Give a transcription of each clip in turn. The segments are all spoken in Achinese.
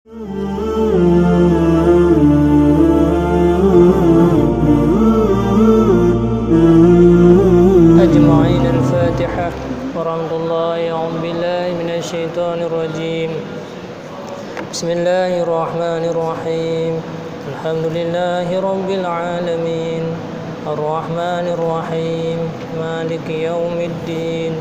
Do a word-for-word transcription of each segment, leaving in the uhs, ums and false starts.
أجمعين. الفاتحة. ورحمة الله. أعوذ بالله من الشيطان الرجيم. بسم الله الرحمن الرحيم. الحمد لله رب العالمين. الرحمن الرحيم. مالك يوم الدين.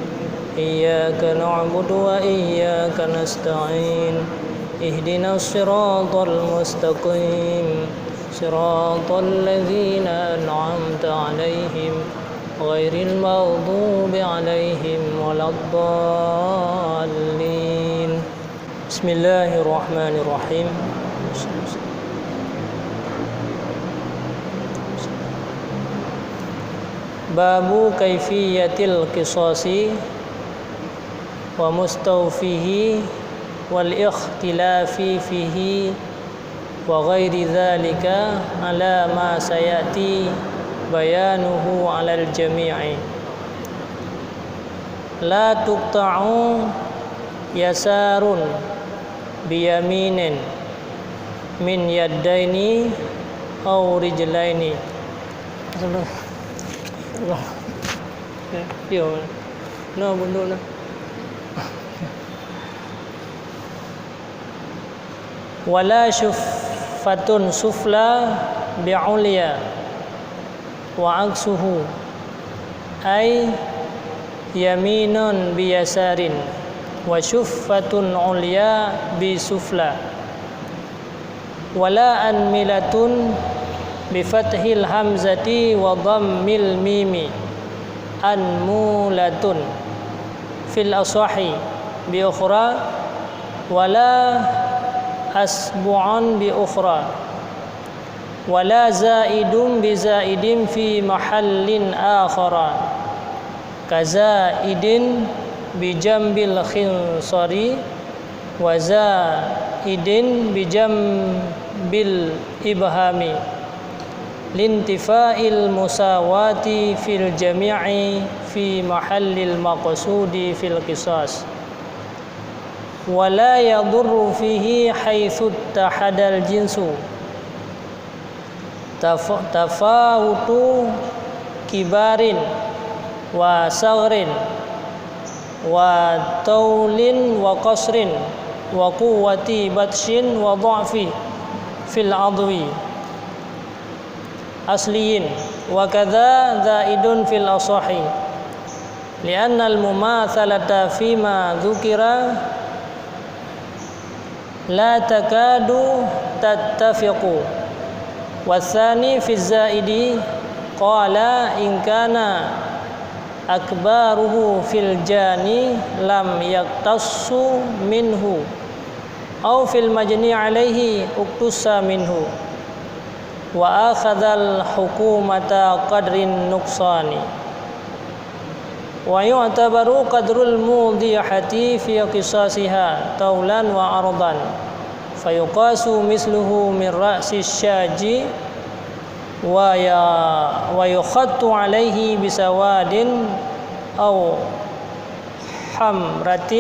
إياك نعبد وإياك نستعين. اهدنا الصراط المستقيم. صراط الذين أنعمت عليهم غير المغضوب عليهم ولا الضالين. بسم الله الرحمن الرحيم. باب كيفية القصاص ومستوفيه والاختلاف فيه وغير ذلك على ما سيأتي بيانه على الجميع. لا تقطع يسار بيمين من يدين أو رجلين. Yo, na bunduk na. ولا شفة سفلى بعليا وعكسه، أي يمين بيسار، وشفة عليا بسفلى. ولا أنملة بفتح الهمزة وضم الميم، أنمولة في الأصح بأخرى، ولا أسبع بأخرى، ولا زائد بزائد في محل آخر، كزائد بجنب الخنصر، وزائد بجنب الإبهام، لانتفاء المساواة في الجميع في محل المقصود في القصاص. ولا يضر فيه حيث اتحد الجنس تف-، تفاوت كبار وصغر وطول وقصر وقوة بطش وضعف في العضو أصلي، وكذا زائد في الأصح، لأن المماثلة فيما ذكر لا تكاد تتفق. والثاني في الزائد، قال إن كان أكباره في الجاني لم يقتص منه، أو في المجني عليه اقتص منه، وأخذ الحكومة قدر النقصان. ويعتبر قدر الموضحة في قصاصها طولا وعرضا، فيقاس مثله من رأس الشاة وي-، ويخط عليه بسواد أو حمرة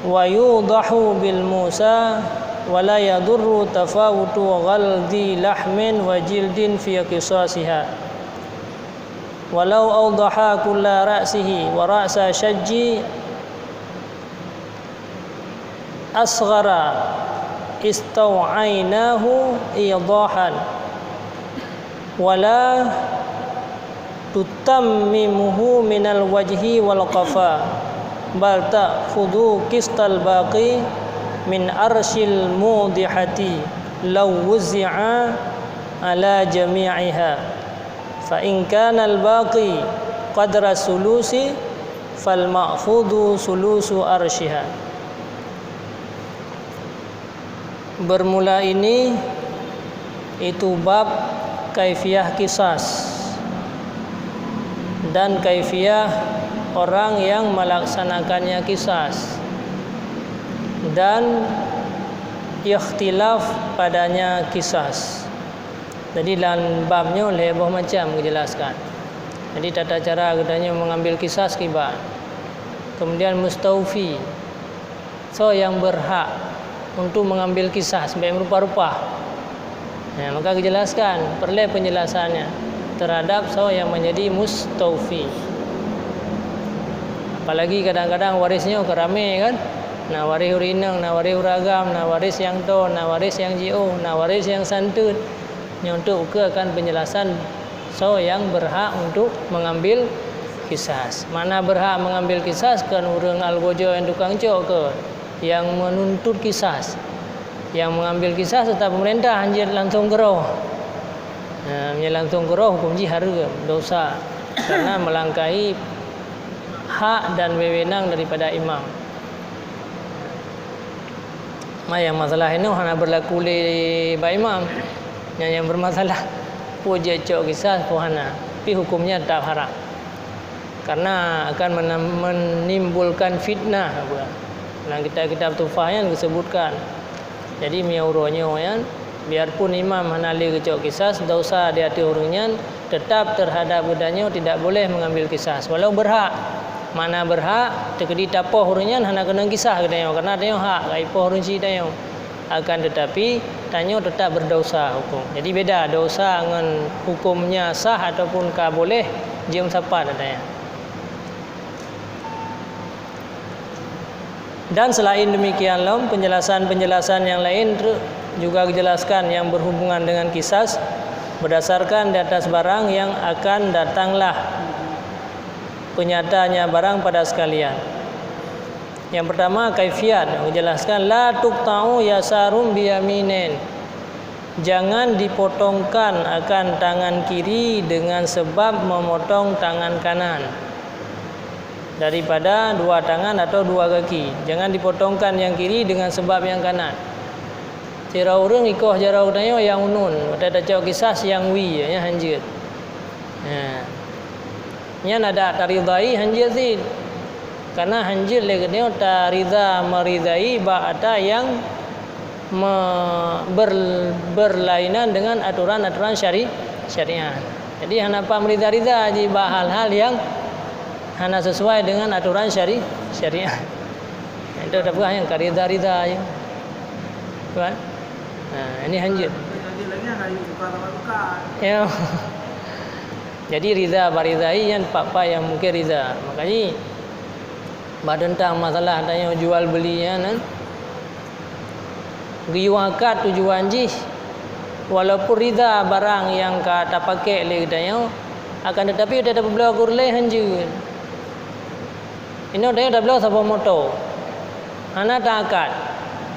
ويوضح بالموسى، ولا يضر تفاوت غلظ لحم وجلد في قصاصها. ولو أوضح كل رأسه ورأس شاة أصغر استوعيناه إيضاحا، ولا تتممه من الوجه والقفا، بل تأخذ قسط الباقي من أرش الموضحة لو وزع على جميعها. فإن كان الباقي قدر الثلث فالمأخوذ ثلث أرشها. Bermula ini itu bab kaifiah kisas dan kaifiah orang yang melaksanakannya kisas dan ikhtilaf padanya kisas. Jadi lam bab nyoe lhée boh macam geujelaskan. Jadi tata cara geutanyoe mengambil kisas kiban. Kemudian mustaufi, soe nyang berhak untuk mengambil kisas, baik merupa-rupa. Nah, maka dijelaskan, perlu penjelasannya terhadap soe yang menjadi mustaufi. Apalagi kadang-kadang waris nyoe ka ramé kan? Na waris ureueng inong, na waris ureueng agam, na waris nyang toe, na waris nyang jiôh, na waris nyang santeut. Nyoe untuk ukeue akan penjelasan soe yang berhak untuk mengambil kisas. Makna berhak mengambil kisas kan ureueng algojo nyang tukang cok keu, yang menuntut kisas. Yang mengambil kisas tetap pemerintah, hanjeuet langsung keudroe. Nah, meunyoe langsung keudroe huköm jih hareuem, dosa, karena melangkahi hak dan wewenang daripada imam. Ma nyang masalah inoe hana berlaku lé bak imam. Nyang, nyang bermasalah peue jeuet cok kisas peue hana, tapi huköm nyan tetap haram. Karena akan mena-, menimbulkan fitnah, apa. Dalam kitab-kitab Tuhfah nyan disebutkan. Jadi, meunyoe uroe nyoe nyan, biarpun imam hana lé geucok kisas, dosa di ateueh ureueng nyan, tetap terhadap geutanyoe tidak boleh mengambil kisas, walau berhak. Mana berhak, teukeudi tapoh ureueng nyan hana keunong kisas geutanyoe, karena tanyoe hak, ka ipoh ureueng chik tanyoe. Akan tetapi, tanyoe tetap berdosa huköm. Jadi, beda dosa ngon hukömnya sah ataupun ka boleh jeuet meusapat geutanyoe. Dan selain demikian lom, penjelasan-penjelasan yang lain ter-, juga dijelaskan yang berhubungan dengan kisas berdasarkan di atas barang yang akan datanglah penyatanya barang pada sekalian. Yang pertama, kaifiat, dijelaskan, "La tuqta'u yasarun biyaminin." Jangan dipotongkan akan tangan kiri dengan sebab memotong tangan kanan daripada dua tangan atau dua kaki. Jangan dipotongkan yang kiri dengan sebab yang kanan. Sidroe ureueng ikoh jaroe geutanyoe nyang unun, watée tacok kisas nyang wie, nyan hanjeuet. Nah, nyan adak taridai hanjeuet cit. Karena hanjeuet lé geutanyoe tarida meridai bak atra nyang me-, ber-, berlainan dengan aturan-aturan syari-, syariat. Jadi, hana pat meurida-rida jih bak hal-hal nyang hana sesuai dengan aturan syari-, syariat. Itu dah peugah nyang ka rida-rida je. Kan? Nah, ini hanjeuet. Ya. Jadi, rida bak ridai nyan pat-pat nyang mungken rida. Makajih, bak teuntang masalah tanyoe jual beuli nyan, kan? Geuyue akad tujuan jih, walaupun rida barang nyang ka tapakék lé geutanyoe, akan teutapi watée tapeubloe keu ureueng laén hanjeuet. Inoe tanyoe tabloe saboh moto, hana taakad.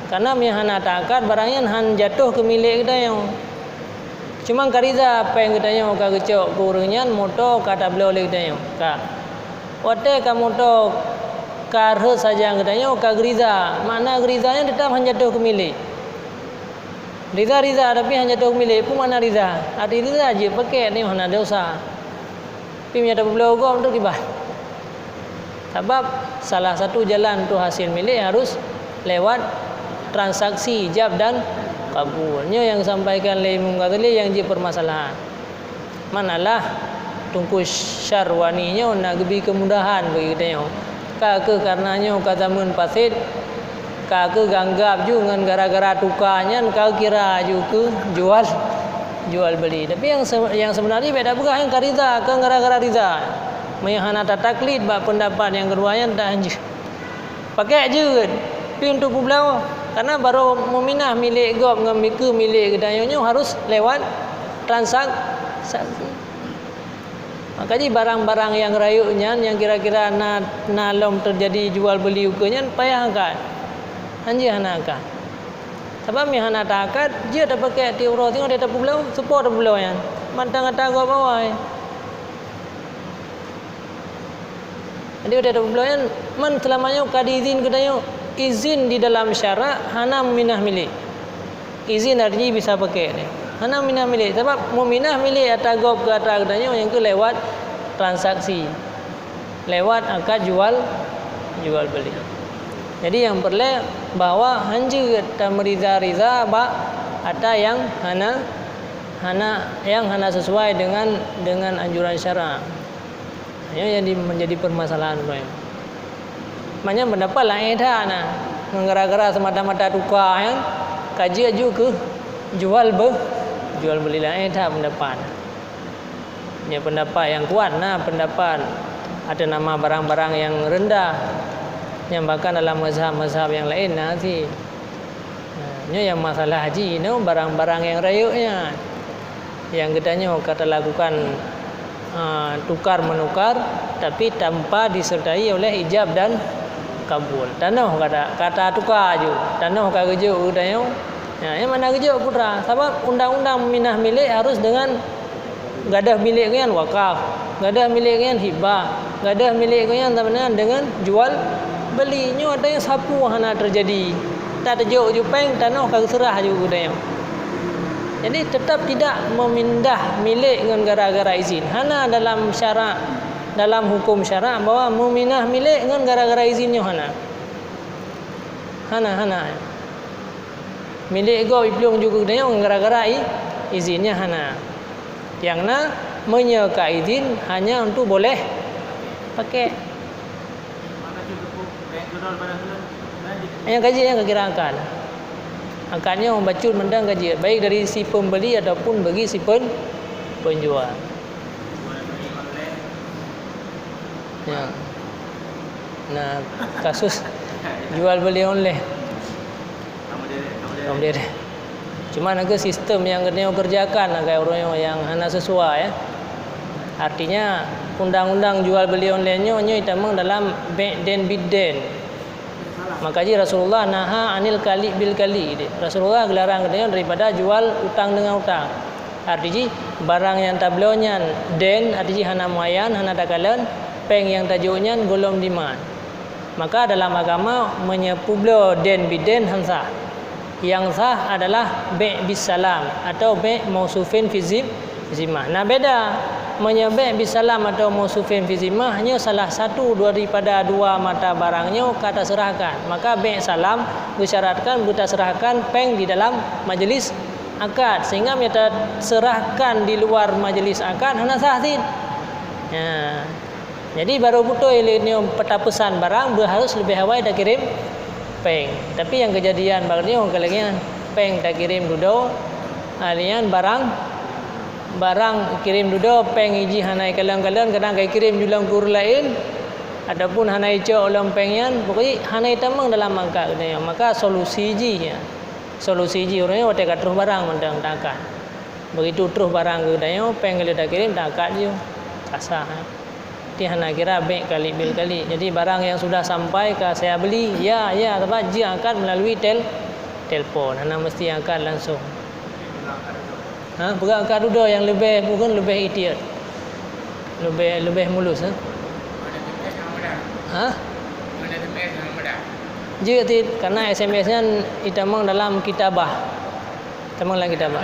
Karena meunyoe hana taakad, barang nyan han jatoh keu milék geutanyoe. Cuma ka rida péng geutanyoe ka geucok keu ureueng nyan, moto ka tabloe lé geutanyoe. Ka. Watée ka moto ka rhot sajan geutanyoe, ka geurida. Makna geurida nyan teutab han jatoh keu milék. Rida-rida, tapi han jatoh keu milék. Peue makna rida? Arti rida jeuet pakék, nyoe hana desya. Tapi meunyoe tapeubloe gob, tu kiban. Sabab salah satu jalan untuk hasil milék harus lewat transaksi ijab dan kabul. Nyoe nyang geusampaikan lé Imam Ghazali nyang jeuet peumasalahan. Manalah Teungku Syarwani nyoe na geubri keumudahan bagi geutanyoe. Ka keuh kareuna nyoe ka zameun fasid, ka keuh geuanggab ju ngon gara-gara tuka nyan ka kira ju keu jual, jual beuli. Tapi nyang se-, nyang seubeuna jih bék tapeugah nyan ka rida, kon gara-gara rida. Meunyoe hana tataklid bak peundapat nyang keudua nyan, tan jeuet. Pakék jeuet, pi untuk peubloe. Kareuna barô meuminah milék gob ngon mikeue milék geutanyoe nyoe harôh lewat transak-, transaksi. Makajih barang-barang nyang rayeuk nyan, nyang kira-kira na, na lom teujadi jual beuli ukeue nyan, payah akad. Hanjeuet hana akad. Sabab meunyoe hana taakad, jeuet tapakék tiep uroe singoh tapeubloe, seupôt tapeubloe nyan. Mantong ata gob awai. Jadi, watée tapeubloe nyan, man seulama nyoe ka diizin geutanyoe, izin di dalam syarak hana meuminah milék. Izin arti bisa pakék nyan. Hana meuminah milék, sabab meuminah milék ata gob keu ata geutanyoe nyang keuh lewat transaksi, lewat akad jual, jual beuli. Jadi, nyang peureulée bahwa hanjeuet tameurida-rida bak ata nyang hana, hana, nyang hana sesuai dengan, dengan anjuran syarak. Nyoe nyang di-, menjadi permasalahan uroe nyoe. Maknanya pendapat laén that na. Ngon gara-gara semata-mata tuka nyan, ka jeuet ju keu jual be-, jual beuli laén that pendapat. Nyoe pendapat nyang kuat na pendapat ateueh nama barang-barang nyang reundah. Nyang bahkan dalam mazhab-mazhab nyang laén na cit. Nah, nyoe nyang masalah jih nyoe barang-barang nyang rayeuk nyan. Nyang geutanyoe ka talakukan, a, tukar menukar, tapi tanpa disertai oleh ijab dan kabul. Tanoh kata, kata tuka ju, tanoh ka geujok geutanyoe. Ya, nyang mana geujok putra. Sabab undang-undang minah milék harus dengan gadoh milék nyan wakaf, gadoh milék nyan hibah, gadoh milék nyan sama dengan, dengan jual beli. Nyoe ata nyang sapeue hana teujadi. Ka teujok ju péng, tanoh ka geuseurah ju geutanyoe. Jadi, tetap tidak memindah milék ngon gara-gara izin. Hana dalam syarak, dalam hukum syarak bahwa meminah milék ngon gara-gara izin nyoe hana. Hana, hana. Milék gob iplueng ju keu geutanyoe ngon gara-gara i-, izin nyan hana. Nyang na, meunyoe ka izin hanya untuk boleh pakai. Nyang ka jeuet nyang ka kira akad. Akad nyoe bacut mantong ka jeuet, baik dari si pembeli ataupun bagi si pen-, penjual. Ya. Nah, kasus jual beli online. Alhamdulillah. Cuman ke sistem nyang geutanyoe kerjakan agak ureuëng nyang hana sesuai, ya. Artinya, undang-undang jual beli online nyoe, nyoe itamong dalam bai' dain bid dain. Maka jih Rasulullah naha anil kali' bil kali'. Rasulullah geularang geutanyoe daripada jual utang dengan utang. Arti jih, barang nyang tabloe nyan dain, arti jih hana muayyan, hana takalon, péng nyang tajok nyan gohlom diman. Maka dalam agama, meunyoe peubloe dain bid dain han sah. Nyang sah adalah bai' bis salam atau bai' mausufin fi zim-, zimmah. Nah, beda. Meunyoe bai' bis salam atau mausufin fi zimmah, nyoe salah satu daripada dua mata barang nyoe ka taseurahkan. Maka bai' salam beusyaratkan beutaseurahkan péng di dalam majlis akad. Sehingga meunyoe taseurahkan di luar majlis akad, hana sah cit. Ya. Jadi, barô beutôi lé nyoe tapeusan barang, beuharus leubeh awai takirém péng. Tapi nyang keujadian bak nyoe ka lagée nyan, péng takirém dudoe, ah, lé nyan barang, barang kirém dudoe, péng jih hana ikalon-kalon, kadang ka ikirém ju lom keu ureuëng laén, ataupun hana icok lom péng nyan, pokok jih hana itamong dalam akad geutanyoe. Maka solusi jih, ya. Solusi jih ureuëng nyoe watée ka troh barang mantong taakad. Begitu troh barang geutanyoe, péng ka lheueh takirém, taakad ju. Ka sah, eh. Ti hana kira bai' kali' bil kali'. Jadi, barang nyang sudah sampai ka saya beli, ya, ya, sabab jeuet akad melalui tel-, telpon. Hana meusti akad langsung. Ha, peugah akad dudoe nyang leubeh, bukan leubeh ihtiyat. Leubeh, leubeh mulus, ha? Ha? Jeuet cit, karena S M S nyan itamong dalam kitabah. Tamong dalam kitabah.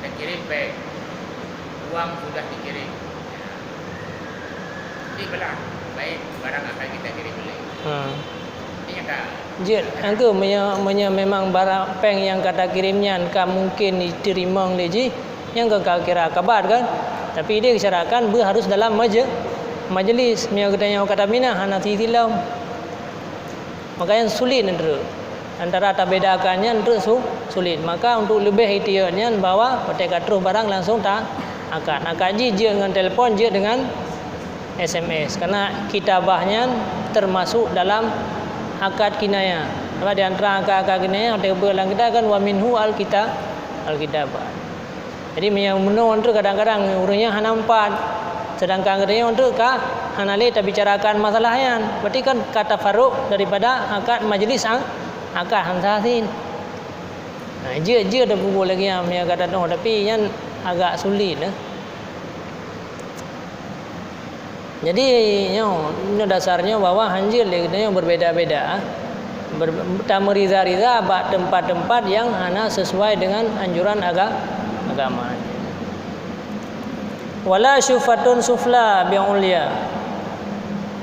Takirim péng. Uang sudah dikirim. Jadi, belah. Baik, barang akan kita kirim balik. Ha. Ini nyata. Jeuet, angku, meunyoe, meunyoe memang barang péng nyang ka takirém nyan ka mungken jiteurimong lé jih, nyan ka, ka kira akad kan. Tapi idéh geusyaratkan beuharus dalam maje-, majelis. Meunyoe geutanyoe ka taminah, hana siti lom. Maka nyan sulit nyan treuk. Antara tabedakan nyan treuk su-, sulit. Maka untuk leubeh ihtiyat nyan bahwa watée ka troh barang langsung ta-, akad. Akad jih jeuet ngon telepon, jeuet dengan S M S. Karena kitabah nyan termasuk dalam akad kinayah. Sebab di antara akad-akad kinayah, watée geubeuet lam kitab kan, "Wa minhu al-kita-, al-kitabah." Jadi, meunyoe meunoe treuk kadang-kadang ureuëng nyan hana meupat, seudangkan geutanyoe treuk ka hana lé tabicarakan masalah nyan. Berarti kan ka tafaruk daripada akad majlis a-, akad han sah cit. Nah, jeuet-jeuet tapeubuet lagée nyan meunyoe ka tanoh, tapi nyan agak sulit, eh. Jadi, nyoe, nyoe dasarnya bahwa han jeuet lé geutanyoe berbeda-beda, ber-, tameuriza-riza bak teumpat-teumpat nyang hana sesuai dengan anjuran aga-, agama. Wala syufatun sufla bi ulya.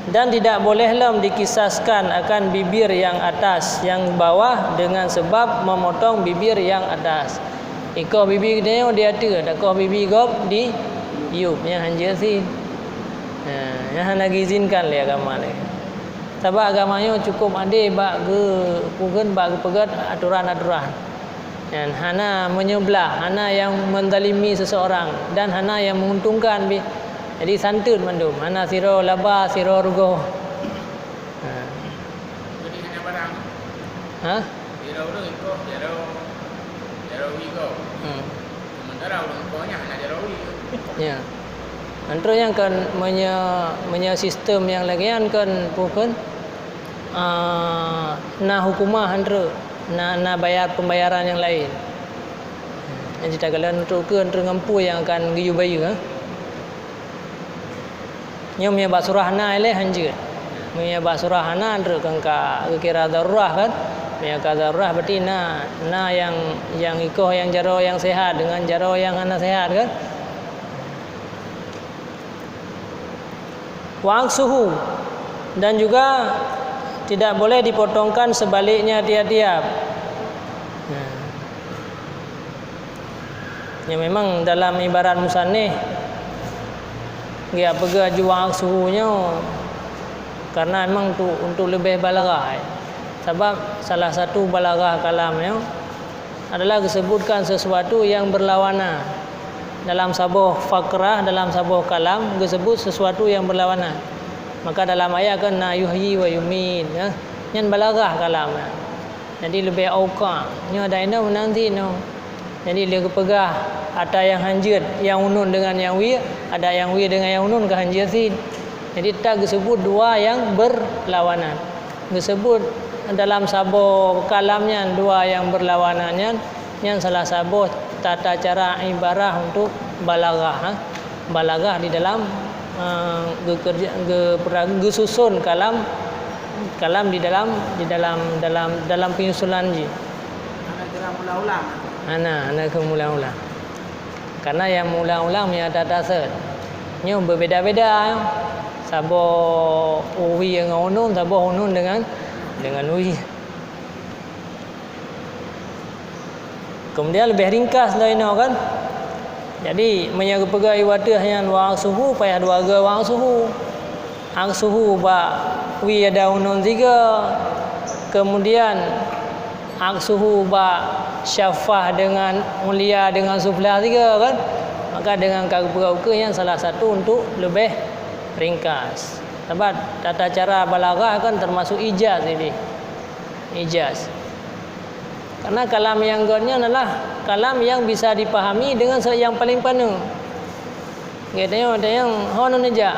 Dan tidak boleh lom dikisaskan akan bibir yang atas, yang bawah dengan sebab memotong bibir yang atas. Ikoh bibi geutanyoe di ateueh, takoh bibi gob di yueb, nyan han jeuet cit. Ha, nyan hana geuizinkan lé agama lé. Sabab agama nyoe cukup adé bak geu-, peue kheun, bak geupeugét aturan-aturan. Dan hana meunyeublah, hana nyang menzalimi seseorang, dan hana nyang menguntungkan pih. Jadi santeut mandum, hana sidroe laba, sidroe rugoe. Ha. Jadi hana barang. Ha? Sidroe ureueng ikoh jaroe, jaroe wie gob. Hmm. Sementara ureueng ikoh nyan hana jaroe wie. Ya. Antara nyang kan meunyoe, meunyoe sistem nyang lagèe nyan kan peue kheun, ah, na hukumah antara, na, na bayar pembayaran nyang laén. Nyang cit takalon untuk keu antara ngon peue nyang akan geuyue bayeue, ha? Nyoe meunyoe bak surah na ilèe hanjeuet. Meunyoe bak surah hana, treuk keu ka geukira darurah kan. Meunyoe ka darurah berarti na, na nyang, nyang ikoh nyang jaroe nyang sehat dengan jaroe nyang hana sehat kan. Wa aksuhu, dan juga tidak boleh dipotongkan sebaliknya tiap-tiap. Nah. Nyoe memang dalam ibarat musannif, geujak peugah jua suhu nyoe karena memang untuk, untuk leubeh balaghah. Sabab salah satu balaghah kalam nyoe adalah geusebutkan sesuatu nyang beurlawanan. Dalam saboh fakrah, dalam saboh kalam, geusebut sesuatu nyang beurlawanan. Maka dalam ayat kan, "Na yuhyi wa yumit," ya. Nyan balaghah kalam nyan. Jadi leubeh auka'. Nyoe adak inoe meunan cit nyoe. Jadi lé geupeugah ata nyang hanjeuet, nyang uneun deungon nyang wie, adak nyang wie deungon nyang uneun ka hanjeuet cit. Jadi teutap geuseubut dua nyang beurlawanan. Geuseubut dalam saboh kalam nyan dua nyang beurlawanan nyan, nyan salah saboh tata cara ibarah untuk balaghah, ha. Balaghah di dalam, eh, geukeurja-, geupera-, geususun kalam, kalam di dalam, di dalam, dalam, dalam penyusunan jih. Hana geura meulang-ulang. Hana, hana geura meulang-ulang. Karena nyang meulang-ulang meunyo that-that seuet. Nyoe beubeda-beda. Saboh wie ngon uneun, saboh uneun dengan, dengan wie. Kemudian leubeh ringkas lom inoe kan. Jadi meunyo geupeugah iwa teuh nyan wa aksuhu, payah dua goe wa aksuhu. Aksuhu bak wie adak uneun sigoe. Kemudian aksuhu bak syafah dengan ulia dengan sufla sigoe kan. Maka dengan ka geupeugah ukeue nyan salah satu untuk leubeh ringkas. Sabab tata cara balaghah kan termasuk ijaz ini. Ijaz. Karena kalam nyang göt nyan adalah kalam nyang bisa dipahami dengan seuet nyang paleng paneuk. Geutanyoe, geutanyoe, "Ho neuneujak?"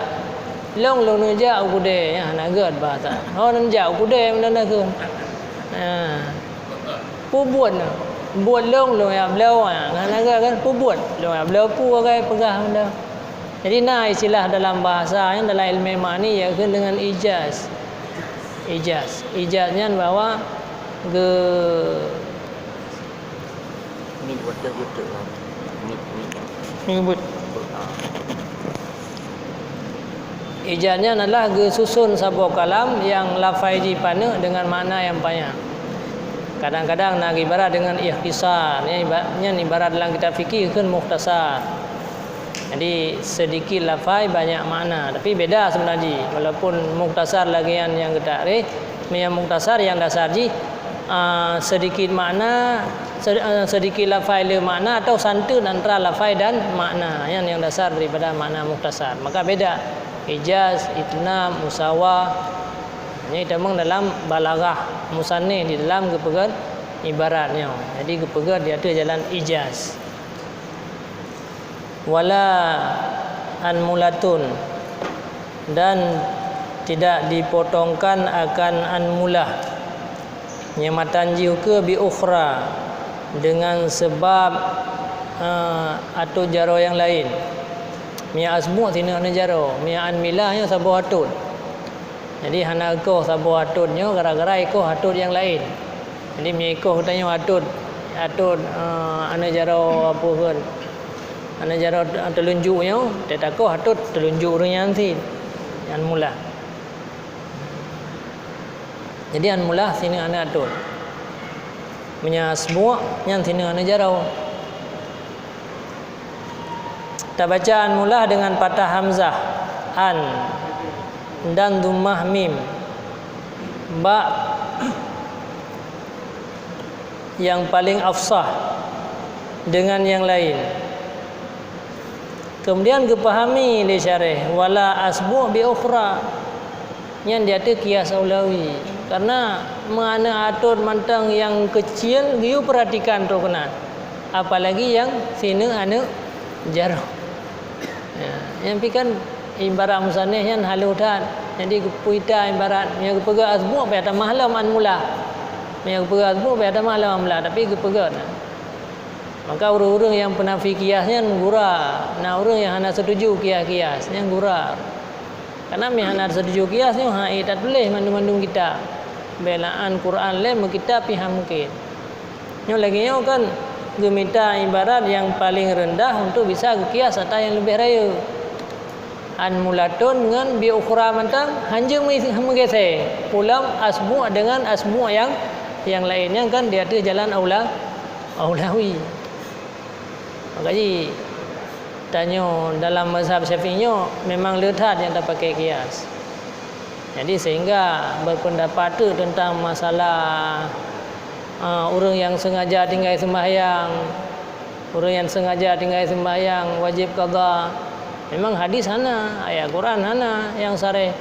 "Lôn, lôn neujak u keudè," nyan hana göt bahasa. "Ho neuneujak u keudè," meunan kheun. Ha. Peue buet nyoe? Buet lôn, lôn jak bloe, ha, hana göt kan? Peue buet? Lôn jak bloe peue, ka geupeugah meunan. Jadi na istilah dalam bahasa nyan, dalam ilmu ma'ani, yakni dengan ijaz. Ijaz. Ijaz nyan bahwa ge-, Ni buat dia betul lah. Ni, ni. Ni buat. Ijaz nyan adalah geususun saboh kalam nyang lafai jih paneuk dengan makna nyang panyang. Kadang-kadang na ibarat dengan ikhtisar. Nyan iba-, nyan ibarat dalam kitab fikih kheun mukhtasar. Jadi, sedikit lafai, banyak makna. Tapi beda sebenarnya jih. Walaupun mukhtasar lagèe nyan nyang geutakreh, meunyo mukhtasar nyang dasar jih, ah, sedikit makna, se-, ah, sedikit lafai le makna atau santeut antara lafai dan makna. Nyan nyang dasar daripada makna mukhtasar. Maka beda. Ijaz, itmam, musawah. Nyan itamong dalam balaghah musannif di dalam geupeugah ibarat nyoe. Jadi geupeugah di ateueh jalan ijaz. Wala anmulatun, dan tidak dipotongkan akan anmulah. Nyang matan jih ukeue bi ukhra, dengan sebab, eh, atôt jaroe nyang laén. Meunyo asbu' sineuk aneuk jaroe, meunyo anmilah nyoe saboh atôt. Jadi hana ikoh saboh atôt nyoe gara-gara ikoh atôt nyang laén. Jadi meunyo ikoh geutanyoe atôt, atôt, eh, aneuk jaroe peue kheun, aneuk jaroe, eh, teulunjuk nyoe, teukoh atôt teulunjuk ureueng nyan cit. Anmulah. Jadi anmulah sineuk aneuk atôt. Meunyo asbu' nyan sineuk aneuk jaroe. Tabaca anmulah dengan patah hamzah, an, dan dhammah mim. Bak yang paling afsah dengan yang lain. Kemudian geupahami lé syarah, "Wala asbu' bi ukhra." Nyan di ateueh kias aulawi. Karena meuaneuk atot mantong nyang keucil, geuyue peuratikan trok keunan. Apalagi nyang sineuk aneuk jaroe. Ya, nyan pi kan ibarat musannif nyan halôh that. Jadi geupeugah ibarat, meunyoe geupeugah asbu' payah tamah lom an mula. Meunyoe geupeugah asbu' payah tamah lom an mula, tapi geupeugah na. Maka ureuëng-ureuëng nyang peunafi kias nyan gura, na ureuëng nyang hana setuju kias-kias, nyan gura. Karena meuhana setuju kias nyoe hana tatuléh mandum-mandum kitab. Beubeulaén Quran lé meukitab pih hana mungken. Nyoe lagée nyoe kan geumita ibarat nyang paleng reundah untuk bisa geukias atra nyang leubeh rayeuk. An mulaton ngon bi ukhra mantong hanjeuet meugeusée, pulang asbu' deungon asbu' nyang, nyang laén nyan kan di ateueh jalan aula, aulawi. Maka jih tanyoe dalam mazhab Syafi'i nyoe memang le that nyang tapakai kias. Jadi sehingga berpendapat teuk tentang masalah, a, ureuëng nyang sengaja tinggai sembahyang, ureuëng nyang sengaja tinggai sembahyang wajib qadha. Memang hadis hana, ayat Quran hana nyang sareh.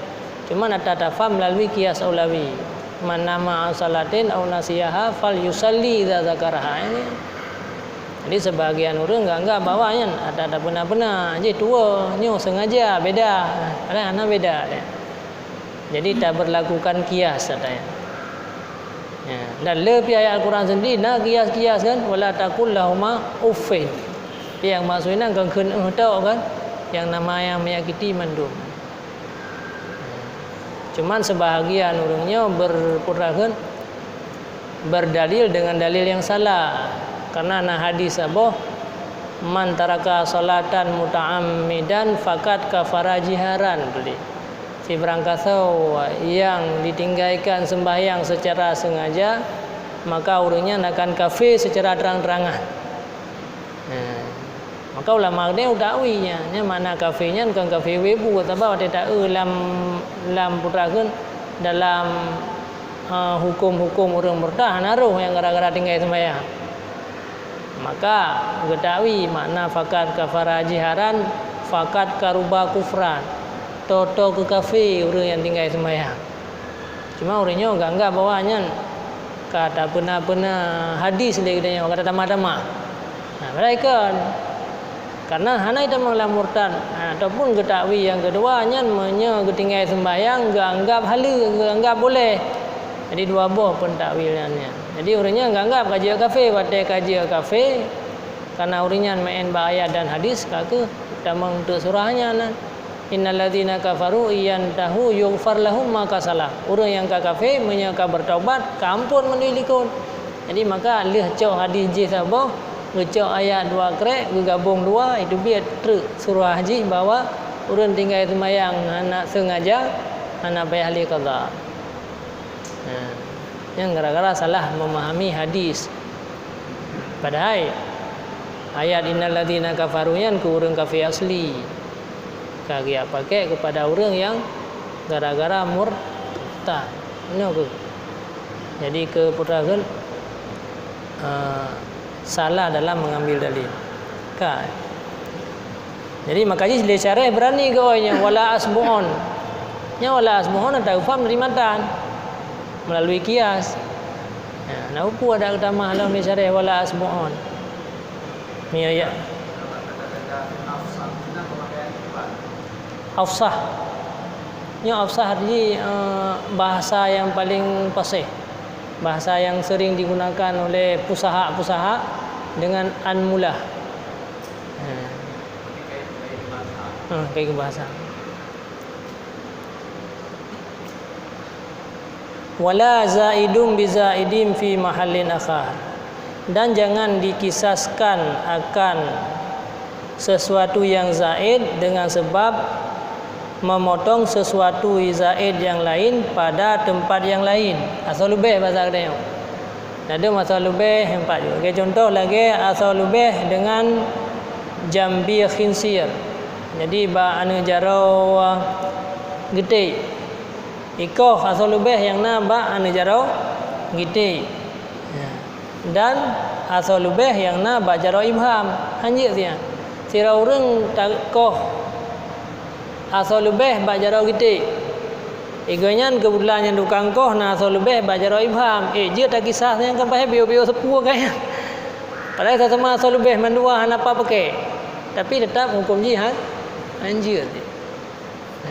Cuma ata tafham melalui kias aulawi. "Man nama an salatin au nasiyaha fal yusalli idza dzakaraha." Ini. Jadi sebahagian ureuëng geuanggap bahwa nyan ata tapeuna-peuna, jih tuwoe nyoe sengaja beda. Padahai hana beda. Jadi taberlakukan kias ata nyan. Ya, dan le pih ayat Al-Quran sendiri na kias-kias kan, "Wala taqul lahuma uffin." Nyang maksud nyan kon kheun "eh" tok kan, nyang nama nyang menyakiti mandum. Cuman sebahagian ureuëng nyoe berpedoman berdalil dengan dalil yang salah. Karena na hadis saboh, "Man taraka salatan muta'ammidan faqad kafara jiharan," tuléh. Sibarang kasoe yang ditinggalkan sembahyang secara sengaja, maka ureuëng nyan akan kafé secara terang-terangan. Nah, maka ulama geutanyoe takwi nyan, nyan makna kafé nyan kon kafé wébu, sabab watée taeu lam, lam putra kheun dalam, eh, huköm-huköm ureuëng murtad hana roh nyang gara-gara tinggai sembahyang. Maka geutakwi makna faqad kafara jiharan, faqad karuba kufran. Toto keu kafé ureuëng nyang tinggai sembahyang. Cuma ureuëng nyoe geuanggap bahwa nyan ka tapeuna-peuna hadis lé geutanyoe, ka tatamah-tamah. Nah, padahai kon. Karena hana itamong lam murtad, nah, ataupun geutakwi nyang keudua nyan meunyoe geutinggai sembahyang geuanggap haleue, geuanggap boleh. Jadi dua boh pun takwil nyan. Jadi ureuëng nyan geuanggap ka jeuet kafé, watée ka jeuet kafé, karena ureuëng nyan meu'en bak ayat dan hadis, ka keuh tamong teuk surah nyan. "Innal ladzina kafaru in yantahu yughfar lahum ma qad salaf." Ureuëng nyang ka kafé, meunyoe ka beurtaubat, ka amphon mandum likot. Jadi maka lheueh cok hadis jih saboh, geucok ayat dua krek, geugabong dua, itu biet treuk surah jih bahwa ureuëng tinggai seumayang hana sengaja, hana payah lé qadha. Nah, nyan gara-gara salah memahami hadis. Padahai ayat "innal ladzina kafaru" nyan keu ureuëng kafé asli. Ka geujak pakai kepada ureuëng nyang gara-gara murtad. Nyoe keuh. Jadi keu putra kheun, eh, salah dalam mengambil dalil. Ka. Jadi maka jih lé syarah berani geuwoe nyan wala asbu'un. Nyan wala asbu'un ata geupaham dari matan melalui kias. Ya, na upu ada geutamah lom lé syarah wala asbu'un. Mia ya. Afsah. Nyoe afsah arti, eh, bahasa yang paling fasih. Bahasa yang sering digunakan oleh fusaha-fusaha dengan an mula. Ha. Ha, kayak bahasa. Wala zaidun bi zaidin fi mahallin akhar. Dan jangan dikisaskan akan sesuatu yang zaid dengan sebab memotong sesuatu zaid yang lain pada tempat yang lain. Asoe leubeh bahasa geutanyoe. Ladôm asoe leubeh empat jua. Lagée contoh lagée asoe leubeh dengan jambi khinsir. Jadi bak aneuk jaroe geuték. Ikoh asoe leubeh nyang na bak aneuk jaroe gitek. Dan asoe leubeh nyang na bak jaroe ibham. Hanjeuet siat. Sidroe ureuëng takoh asoe leubeh bak jaroe gitek. Igoe nyan keubeutulan nyang tukang koh na asoe leubeh bak jaroe ibham. Eh, jeuet takisas nyang kan pahe biôh-biôh seupue kaya. Padahai sama-sama asoe leubeh mandua hana pat pakai. Tapi teutap huköm jih han, hanjeuet. Ha.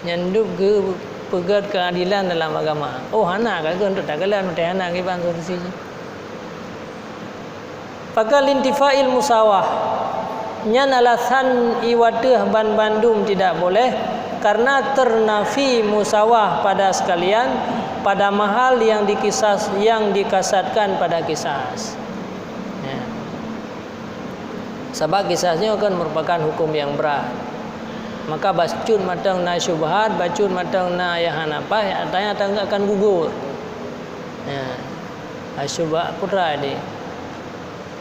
Nyan dub geupeugét keuadilan dalam agama. Oh, hana ka geuh untuk takalon, watée hana kiban solusi jih. Pakal intifa'il musawah. Nyan alasan iwateuh banbandum tidak boleh, karena ternafi musawah pada sekalian, pada mahal yang dikisas, yang dikasatkan pada kisas. Ya. Sabab kisas nyoe kan merupakan hukum yang berat. Maka bacut mantong na syubhat, bacut mantong na nyang hana paih, ata nyan akan gugur. Ya. Asyubhat putra ini.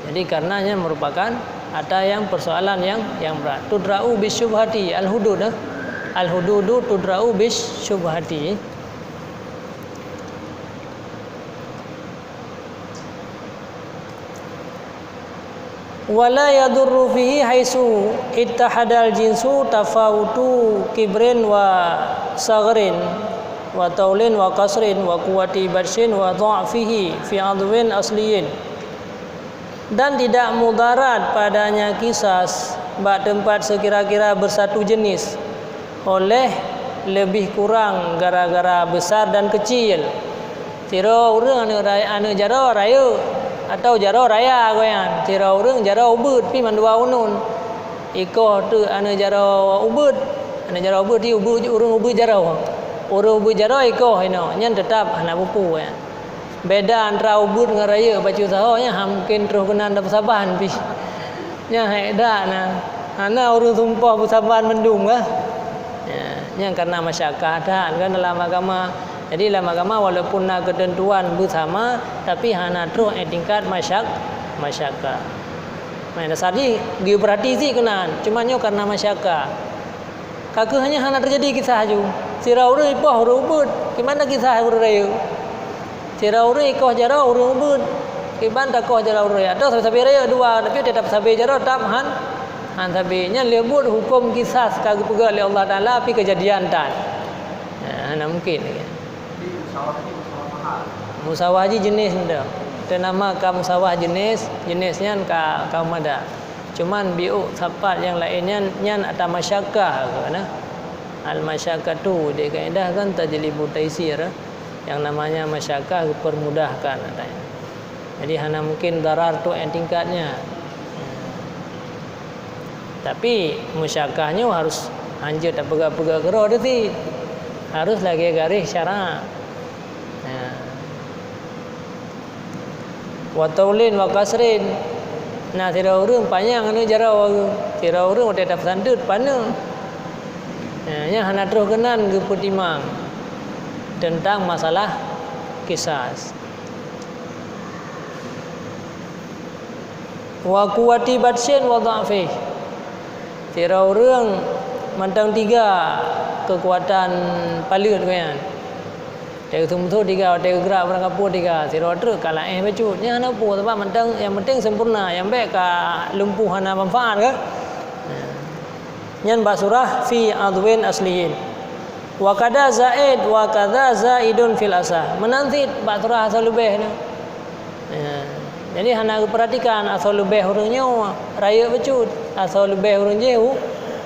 Jadi, karenanya merupakan ata yang persoalan yang, yang berat. Tudra'u bisyubhati, al-hudud, eh. Al-hududu tudra'u bisyubhati. Wala yadurru fihi haitsu ittahadal jinsu tafawutu kibrin wa saghrin wa taulin wa qasrin wa quwwati batsyin wa dha'fihi fi adwin asliyin. Dan tidak mudarat padanya kisas bak teumpat seukira-kira beusatu jenis, oleh leubeh kurang gara-gara beusar dan keucil. Sidroe ureuëng aneuk ray-, aneuk jaroe rayeuk atawa jaroe raya goe nyan, sidroe ureuëng jaroe ubeuet pih mandua uneun. Ikoh teuk aneuk jaroe ubeuet, aneuk jaroe ubeuet di ubeuet, ureuëng ubeuet jaroe. Ureuëng ubeuet jaroe ikoh inoe, nyan teutap hana buku nyan. Beda antara ubeuet ngon rayeuk bacut sahoe nyan han mungken troh keunan tapeusaban pih. Nyan hék that na. Hana ureuëng sumpah peusaban mandum kah? Ya, nyan karena masyakkah that kan dalam agama. Jadi dalam agama walaupun na keuteuntuan beusama, tapi hana troh eh tingkat masyak-, masyakkah. Nah, dasar jih geupeurati cit keunan, cuma nyoe karena masyakkah. Ka kheueh nyan hana teujadi kisah laju. Sidroe ureuëng ipoh ureuëng ubeuet, kiban kisah ureuëng rayeuk. Sidroe ureuëng ikoh jaroe ureuëng ubeuet, kiban takoh jaroe ureuëng rayeuk. Atawa sabe-sabe rayeuk dua, tapi tetap sabe jaroe, tetap han, han sabe. Nyan lé buet huköm kisas ka geupeugah lé Allah Taala, tapi keujadian tan. Nah, hana mungken lagée nyan. Musawah jih jeunèh mantong. Teunama ka musawah jeunèh, jeunèh nyan ka, ka meumada. Cuman biôk sapat nyang laén nyan, nyan ata masyakkah keuh na. Al-masyakkatu di kaedah kan tajlibu taisir. Yang namanya masyakkah geupeumudahkan ata nyan. Jadi hana mungken darar tu nyang tingkat nyan. Tapi musyakkah nyoe harus hanjeuet tapeugah-peugah keudroe teuh cit. Harus lagée garéh syara. Nah. Wa taulin wa qasrin. Nah, sidroe ureuëng panyang aneuk jaroe, sidroe ureuëng watée tapeusandeut paneuk. Nah, nyan hana troh keunan geupeutimang teuntang masalah kisas. Wa quwwati batsyin wa dha'fih. Sidroe ureuëng mantong tiga keukuatan paleuet gobnyan. Watée geuseumeusoh tiga, watée geugrak barang kapot tiga, sidroe treuk ka laén bacut. Nyan hana peue, sabab mantong nyang penting sempurna, nyang bék ka lumpuh hana manfaat keuh. Nyan bak surah fi adwin asliyin. Wa kadza zaid, wa kadza zaidun fil asah. Meunan cit bak surah asoe leubeh nyoe. Ya. Jadi hana geupeuratikan asoe leubeh ureuëng nyoe rayeuk bacut, asoe leubeh ureuëng jih u-,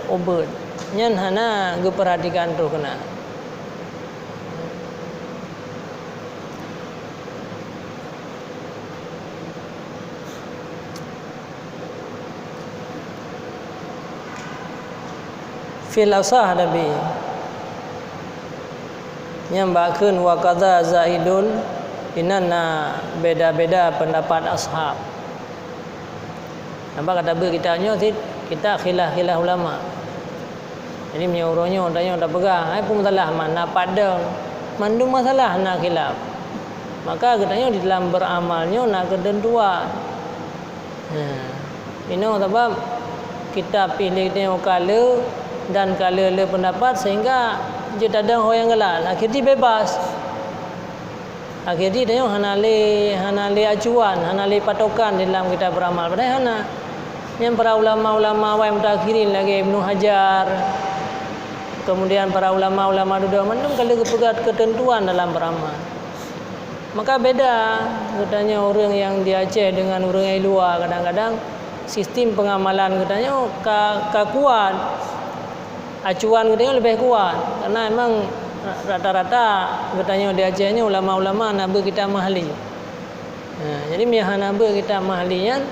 ubeuet. Nyan hana geupeuratikan troh keunan. Fil asah, tapi nyang bak kheun wa kadza zaidun, inan na beda-beda pendapat ashab. Nampak kata beuet kitab nyoe cit, kitab khilaf-khilaf ulama. Jadi meunyoe uroe nyoe tanyoe tapeugah, hai peue masalah man na padang, mandum masalah na khilaf. Maka geutanyoe di dalam beramal nyoe na keuteuntuan. Ha. Inoe sabab kitab pih lé tanyoe ka le dan ka le-le pendapat sehingga Jeuet tadong ho nyang galak, akhé jih bebas. Akhé jih tanyoe hana lé, hana lé acuan, hana lé patokan di lam kitab beuramal. Padahai hana. Nyan para ulama-ulama awai mutakhirin lagèe Ibnu Hajar, kemudian para ulama-ulama dudoe mandum ka lheueh geupeugah keuteuntuan dalam beuramal. Maka beda geutanyoe ureueng nyang di Aceh deungon ureueng nyang di luwa. Kadang-kadang sistem pengamalan geutanyoe ka, ka kuat. Acuan geutanyoe leubeh kuat. Karena emang rata-rata geutanyoe di Aceh nyoe ulama-ulama na beuet kitab mahli. Ha, jadi meunyo hana beuet kitab mahli nyan,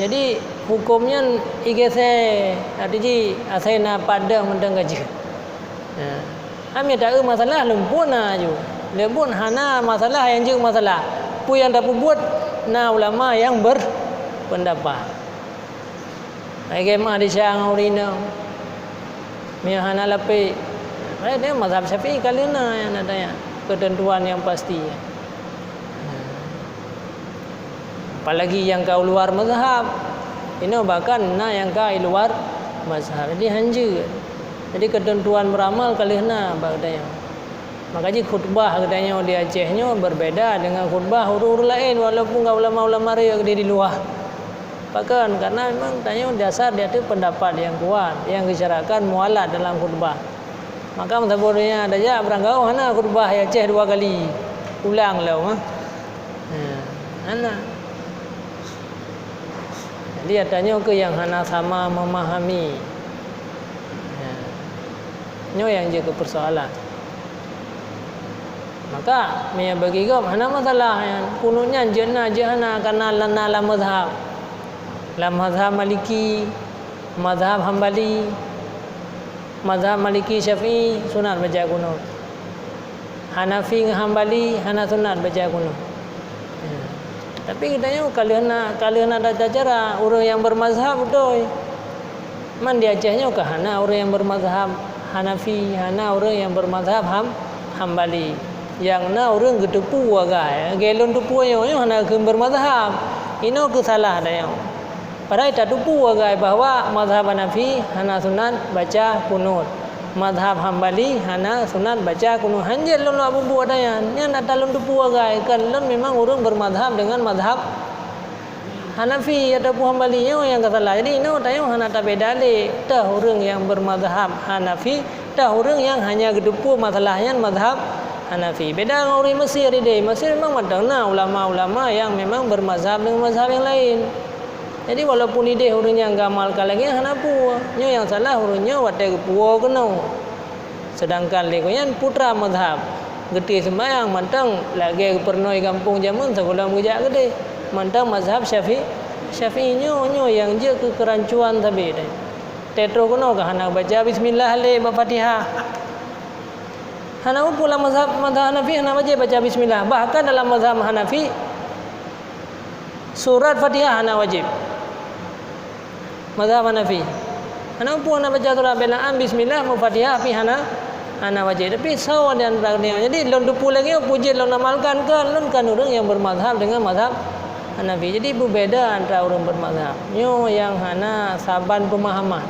jadi huköm nyan igese, arti jih asai na padang mantong ka jeuet. Ha. Ami taeu masalah lom buet na aju. Lé buet hana masalah nyang jeuet masalah. Peue nyang tapeubuet na ulama nyang berpendapat. Hai gema di siang ureueng inong. Meunyo hana lapék. Hai dia mazhab Syafi'i ka lheueh na nyang na tanya. Keuteuntuan nyang pasti. Apalagi nyang ka u luar mazhab. Inoe bahkan na nyang ka i luar mazhab. Jadi hanjeuet. Jadi keuteuntuan beuramal ka lheueh na bak geutanyoe. Maka jih khutbah geutanyoe di Aceh nyoe berbeda dengan khutbah ureueng-ureueng laén walaupun ka ulama-ulama rayeuk di, di luwa. Pakon? Karena memang tanyoe dasar di ateueh pendapat nyang kuat, nyang geusyaratkan mualat dalam khutbah. Maka meusaboh donya tajak barangkaho hana khutbah di Aceh dua kali. Ulang lom, ha. Ha, hana. Jadi, ata nyoe keuh nyang hana sama memahami. Ya. Nyoe nyang jeuet keu persoalan. Maka, meunyo bagi gob, hana masalah nyan. Kunut nyan jeuet na, jeuet hana, karena na lam mazhab. Lam mazhab Maliki, mazhab Hambali, mazhab Maliki Syafi'i, sunat baca kunut. Hanafi ngon Hambali hana sunat baca kunut. Ya. Tapi geutanyoe ka lheueh na, ka lheueh na tata cara ureueng nyang bermazhab beutôi. Man di Aceh nyoe ka hana ureueng nyang bermazhab Hanafi, hana ureueng nyang bermazhab Ham-, Hambali. Nyang na ureueng geuteupeue agai, lagèe lôn teupeue nyoe, nyoe hana kheun bermazhab. Inoe keuh salah tanyoe. Padahai tateupeue agai bahwa mazhab Hanafi hana sunat baca kunut. Mazhab Hambali hana sunat baca kunut. Hanjeuet lôn lôn bubuet ata nyan. Nyan ata lôn teupeue agai, kan lôn memang ureueng bermazhab dengan mazhab Hanafi ataupun Hambali, nyoe nyang ka salah. Jadi, inoe tanyoe hana tabeda lé, toh ureueng nyang bermazhab Hanafi, toh ureueng nyang hanya geuteupeue masalah nyan mazhab Hanafi. Beda ngon ureueng Mesir idéh. Mesir memang mantong na ulama-ulama nyang memang bermazhab dengan mazhab nyang laén. Jadi, walaupun idéh ureueng nyan geuamalkan lagèe nyan hana peue. Nyoe nyang salah ureueng nyoe watèe geupuwoe keunoe. Sedangkan lé gobnyan putra mazhab. Geuteuh seumbahyang mantong lagèe geupeureunoe gampông jameun sigohlom geujak keudéh. Mantong mazhab Syafi-, Syafi'i nyoe, nyoe nyang jeuet keu keurancuan sabe teuh. Teutroh keunoe ka hana baca bismillah lé bak Fatihah. Hana muphom lam mazhab, mazhab Hanafi hana wajéb baca bismillah. Bahkan dalam mazhab Hanafi, surat Fatihah hana wajéb. Mazhab Hanafi. Hana muphom hana baca surat belaan bismillah, mu Fatihah pih hana, hana wajéb. Tapi sawa di antara nyoe. Jadi, lôn teupeue lagèe nyoe, peue jeuet lôn amalkan, kan lôn kan ureueng nyang bermazhab dengan mazhab Hanafi. Jadi, beubeda antara ureueng bermazhab. Nyoe nyang hana saban peumahaman.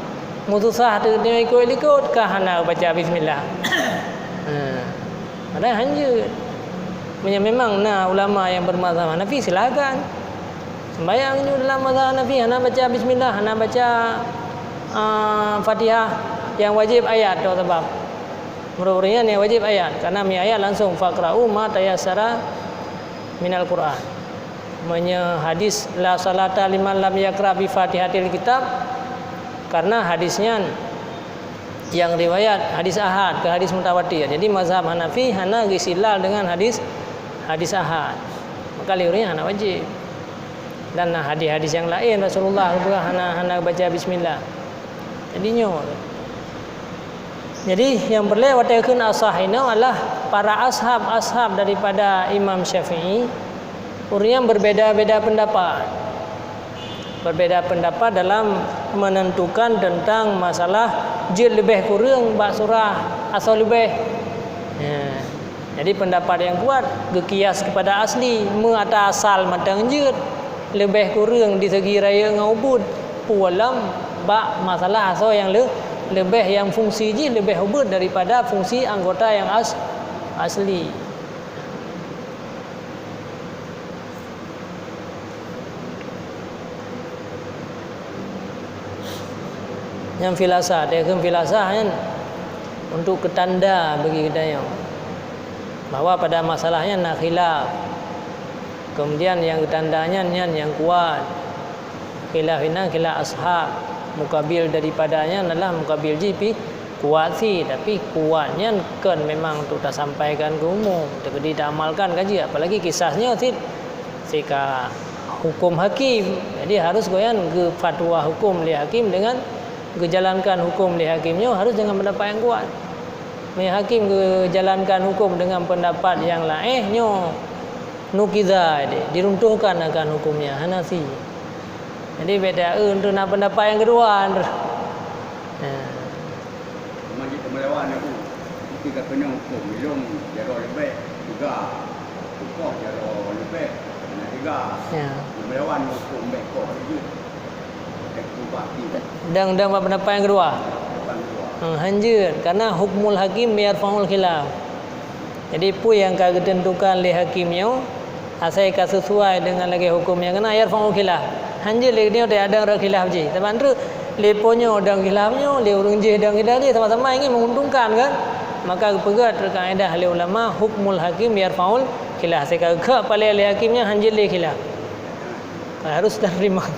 Meususah teuh nyoe ikot-ikot, ka hana baca bismillah. Ha. Padahai hanjeuet. Meunyo memang na ulama nyang bermazhab Hanafi, silakan. Sembahyang nyoe dalam mazhab Hanafi, hana baca bismillah, hana baca, ah, Fatihah, nyang wajéb ayat, toh sabab. Meunurot ureueng nyan nyang wajéb ayat, karena mi ayat langsung, "Faqra'u ma tayassara minal Qur'an." Meunyo hadis, "La salata liman lam yaqra bi Fatihatil Kitab," karena hadis nyan nyang riwayat hadis ahad, keu hadis mutawatir. Jadi, mazhab Hanafi hana geuistidlal dengan hadis, hadis ahad. Maka lé ureueng nyan hana wajéb. Dan na hadis-hadis nyang laén Rasulullah geupeugah hana, hana baca bismillah. Jadi, nyoe. Jadi, nyang peureulèe watèe kheun asah inoe adalah para ashab-ashab daripada Imam Syafi'i, ureueng nyang berbeda-beda pendapat. Berbeda pendapat dalam menentukan tentang masalah jeuet leubeh kureueng bak surah asoe leubeh. Ya. Jadi, pendapat nyang kuat geukias kepada asli, meu ata asal mantong jeuet, leubeh kureueng di segi rayeuk ngon ubit, peue lom bak masalah asoe nyang leu-, Leubeh nyang fungsi jih leubeh ubit daripada fungsi anggota nyang as-, asli. Nyang filasah, dia kheun filasah nyan untuk keutanda bagi geutanyoe bahwa pada masalah nyan na khilaf. Kemudian nyang geutanda nyan, nyan nyang kuat. Khilaf inan khilaf ashab. Mukabil daripada nyan adalah mukabil jih pih kuat sit, tapi kuat nyan kon memang untuk tasampaikan keu umum, teukeudi taamalkan ka jeuet, apalagi kisas nyoe sit, sit ka huköm hakim. Jadi harus gobnyan geufatwa huköm lé hakim dengan geujalankan huköm lé hakim nyoe harus dengan pendapat nyang kuat. Meunyoe hakim geujalankan huköm dengan pendapat nyang laén nyoe, nukiza, diruntuhkan akan huköm nyan, hana sit. Jadi beda, eh, untuk na pendapat nyang keudua. Ya. Cuma jih teumeulewan aku. Ketika keunoe huköm, ilong jaroe leubeh, teuga. Tukoh jaroe leubeh, na teuga. Ya. Teumeulewan huköm bek koh jeuet. Bek kubah ti. Dan, dan bak pendapat nyang keudua. Pendapat nyang keudua. Hmm, hanjeuet, karena hukmul hakim yarfa'ul khilaf. Jadi, peue nyang ka geuteuntukan lé hakim nyoe, asai ka sisuai deungon lagée huköm nyang keunan, yarfa'ul khilaf. Hanjeuet lé nyoe teuadong rot khilaf jih. Sabab treuk lé po nyoe dong khilaf nyoe, lé ureuëng jih dong khilaf jih, sama-sama ingin menguntungkan, kan? Maka geupeugah treuk kaedah lé ulama, hukmul hakim yarfa'ul khilaf. Asai ka geukheun palée lé hakim nyan hanjeuet lé khilaf. Harus terima.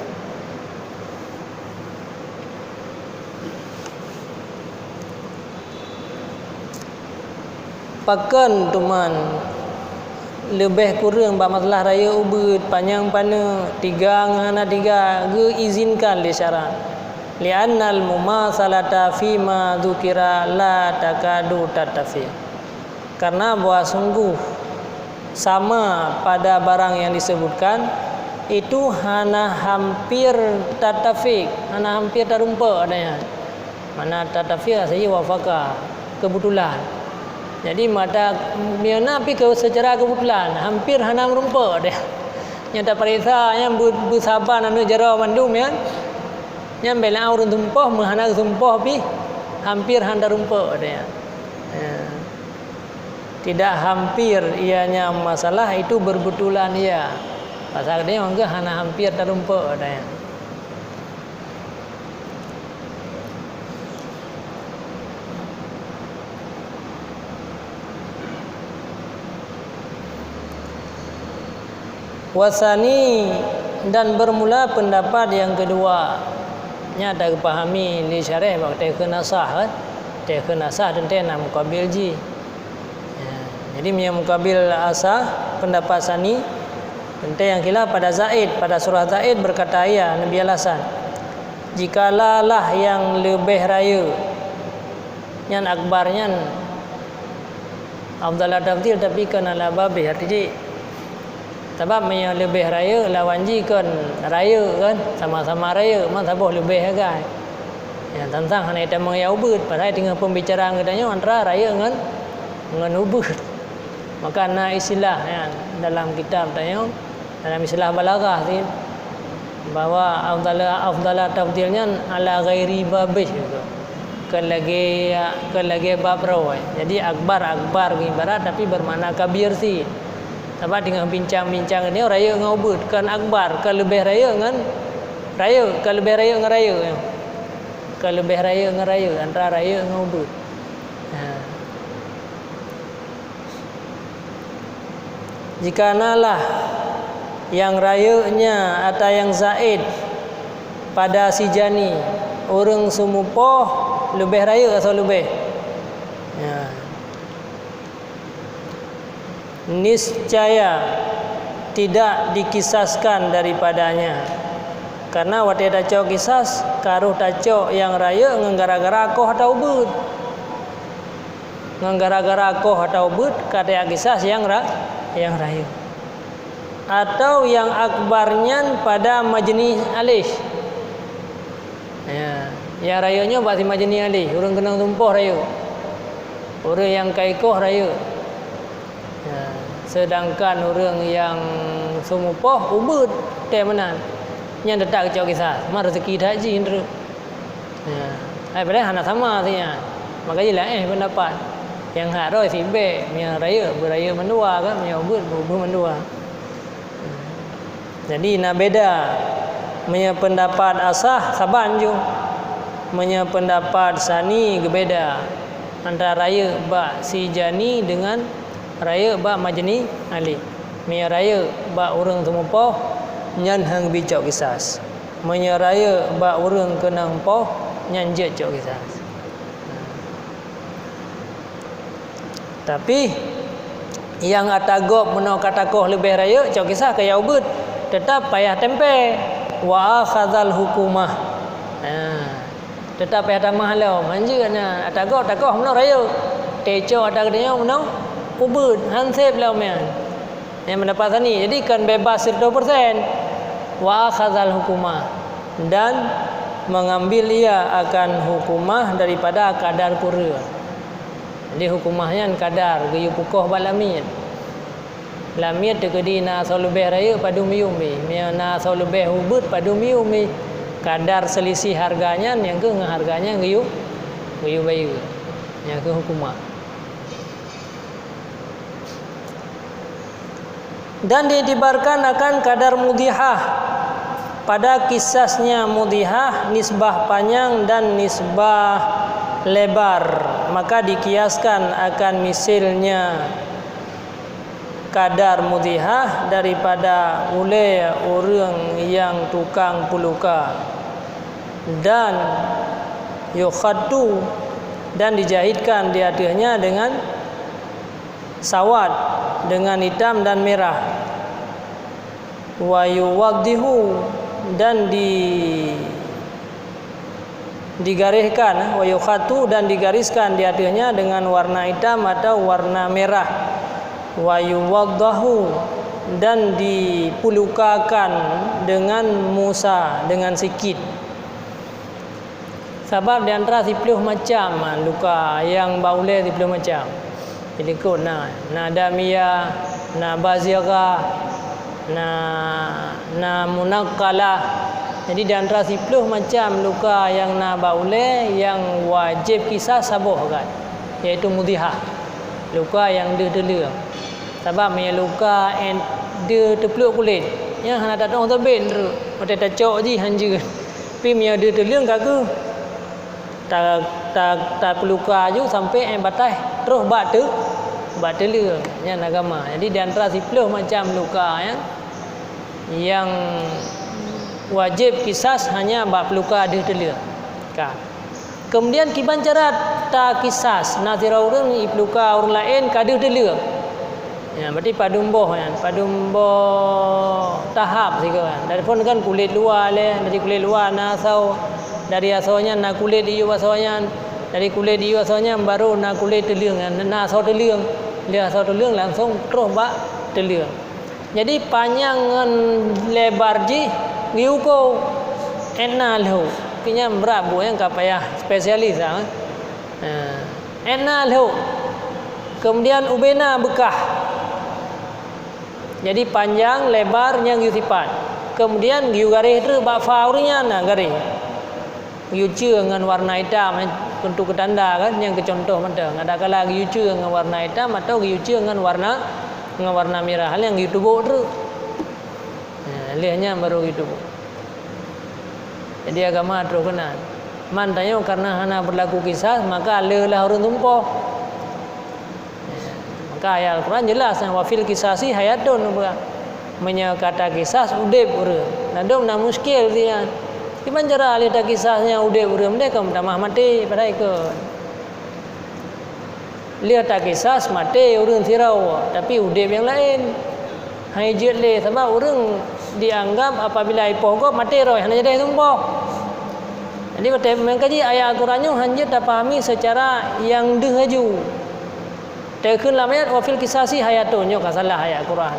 Pakon teuma leubeh kureueng bak masalah rayeuk ubit, panyang paneuk, teuga ngon hana teuga geuizinkan lé syarat. Li'annal mumatsalata fima dzukira la takadu tattafiq. Karena bahwa sungguh sama pada barang yang disebutkan, itu hana hampir tattafiq, hana hampir tarumpok adanya. Mana tattafiq, saya wafaqa, kebetulan. Jadi, mata, meunyoe na pih ke-, secara kebetulan, hampir hana meurumpok deh. Nyang tapareksa, nyang be-, beusaban aneuk jaroe mandum, ya. Nyang bela ureuëng sumpah, meuhana sumpah pih, hampir hana tarumpok deh. Ya. Tidak hampir ianya masalah itu berbetulan ia. Pasal dia mungkin hana hampir tarumpok ada yang. Wasani dan bermula pendapat yang kedua. Nya dah dipahami di syarah waktu kena sah, kan? Teukeuna sah teuntée na mukabil jih. Ya, jadi meunyoe mukabil asah, pendapat sani, teuntée nyang khilaf pada zaid, pada surah zaid berkata ia, neubi alasan. Jika lalah nyang leubeh rayeuk, nyan akbar nyan afdal tafdil, tapi kon ala babih, arti jih Sabab meunyoe leubeh rayeuk lawan jih kon rayeuk kan, sama-sama rayeuk, man saboh leubeh sagai. Ya, tantang hana tamong ya ubit, padahai teungoh pembicaraan geutanyoe antara rayeuk ngon, ngon ubit. Maka na istilah ya, dalam kitab tanyoe, dalam istilah balaghah sih, bahwa afdala, afdala tafdil nyan ala ghairi babih gitu. Kon lagée, kon lagée bab roh. Jadi akbar, akbar ibarat tapi bermakna kabir sih. Sabab teungoh bincang-bincang nyoe rayeuk ngon ubit, kon akbar, kon leubeh rayeuk ngon rayeuk, kon leubeh rayeuk ngon rayeuk. Kon leubeh rayeuk ngon rayeuk, antara rayeuk ngon ubit. Ha. Jika nalah nyang rayeuk nyan ata nyang zaid pada si jani, ureuëng seumupoh leubeh rayeuk asoe leubeh. Ya. Niscaya tidak dikisaskan daripadanya. Karena watée tacok kisas, ka roh tacok nyang rayeuk ngon gara-gara koh atau ubit. Ngon gara-gara koh atau ubit ka tajak kisas nyang ra-, nyang rayeuk. Atau nyang akbar nyan pada majni alih. Ya, nyang rayeuk nyoe bak si majni alih, ureuëng keunong sumpah rayeuk. Ureuëng nyang ka ikoh rayeuk. Ya, sedangkan ureuëng nyang seumupoh ubit tée meunan. Nyan teutap geucok kisas, ma rezeki that jih treuk. Ya. Hai, padahai hana sama siat nyan. Maka jih laén peundapat. Nyang hak roh sibék, meunyoe rayeuk, beurayeuk mandua kan, meunyoe ubeuet, beubeuet mandua. Jadi na beda. Meunyoe peundapat asah saban ju. Meunyoe peundapat sani geubeda antara rayeuk bak si jani deungon rayeuk bak majni alih. Meunyoe rayeuk bak ureuëng seumupoh, nyan hana geubi cok kisas. Meunyoe rayeuk bak ureuëng keunong poh, nyan jeuet cok kisas. Tapi nyang ata gob meunoe ka takoh leubeh rayeuk, cok kisas keu nyang ubeuet, teutap payah teumpée. Wa akhadzal hukumah. Nah, teutap payah tamah lom. Hanjeuet na ata gob takoh meunoe rayeuk. Teucok ata geutanyoe meunoe ubeuet, han sép lom nyan. Nyang peundapat sani, jadi kon bebas siratoh persen. Wa akhadzal hukumah, dan mengambil ia akan hukumah daripada kadar kureueng. Jadi hukumah nyan kadar geuyue pukoh bak lamiet. Lamiet teukeudi na asoe leubeh rayeuk padum yum pih. Meunyoe na asoe leubeh ubeuet padum yum pih. Kadar selisih harga nyan nyang keuh ngon harga nyan geuyue, geuyue bayeue. Nyang keuh hukumah. Dan diiktibarkan akan kadar mudhihah pada kisasnya mudhihah, nisbah panyang dan nisbah lebar, maka dikiaskan akan misilnya kadar mudhihah daripada ulée ureuëng nyang tukang peuluka, dan yukhatu, dan dijahitkan di ateuehnya dengan sawad, dengan hitam dan merah. Wa yuwaddihu, dan di, digariskan, wa yukhatu, dan digariskan di ateuehnya dengan warna hitam atau warna merah. Wa yuwaddahu, dan dipeulukakan dengan musa, dengan sikit. Sabab di antara siploh macam luka nyang bak ulée siploh macam. Di likot na, na damiyah, na bazirah, na, na munakkalah. Jadi di antara siploh macam luka nyang na bak ulée nyang wajéb kisas saboh kan, yaitu mudhihah, luka nyang deuh teuleueng. Sabab meunyoe luka nyang deuh teupluek kulét, nyan hana tatong teubiet treuk, watée tacok jih hanjeuet. Tapi meunyoe deuh teuleueng ka kheueh ta, ta, tapeuluka aju sampoe ék bataih troh bak teu, bak teuleueng. Nyan agama. Jadi di antara siploh macam luka nyang, nyang wajéb kisas hanya bak peuluka deuh teuleueng. Ka. Keumudian kiban cara takisas, na sidroe ureuëng jipeuluka ureuëng laén ka deuh teuleueng. Ya, berarti padum boh nyan, padum boh tahap sigoe nyan. Dari phon kan kulét luwa lé, dari kulét luwa na asoe, dari asoe nyan na kulét diyub asoe nyan, dari kulét diyub asoe nyan baru na kulét teuleueng, na asoe teuleueng. Lheueh asoe teuleueng langsong troh bak teuleueng. Jadi panyang ngon lebar jih geuuko. Ék na lhok. Tapi nyan brat buet nyang ka payah spesialis lah. Ha. Ék na lhok. Kemudian ubena beukah. Jadi panjang, lebar nyang geuyue sipat. Kemudian geuyue garéh treuk bak fa ureuëng nyan na garéh. Geuyue ceue ngon warna itam, eh, untuk keu tanda kan, nyang keu contoh mantong. Adakala geuyue ceue ngon warna itam atau geuyue ceue ngon warna, ngon warna mirah, hal nyang geuyue tubok treuk. Nah, lheueh nyan baru geuyue tubok. Jadi agama troh keunan. Man tanyoe karena hana berlaku kisas, maka le lah ureuëng tumpôh. Maka ayat Al-Quran jelas, "Wa fil qisasi hayatun," geupeugah. Meunyoe ka takisas, udeb ureuëng. Ladôm na muskil siat. Kiban cara lheueh takisas nyan udeb ureuëng, meuteumé ka meutamah maté, padahai kon. Lheueh takisas maté ureuëng sidroe, tapi udeb nyang laén. Hai jeuet lé, sabab ureuëng dianggap apabila ipoh gob maté roh, hana jadeh tumpôh. Jadi watée meukaji ayat Al-Quran nyoe hanjeuet tapahami seucara nyang deuh laju. Teukheun lam ayat, "Wa fil qisasi hayatun," nyoe ka salah ayat Quran.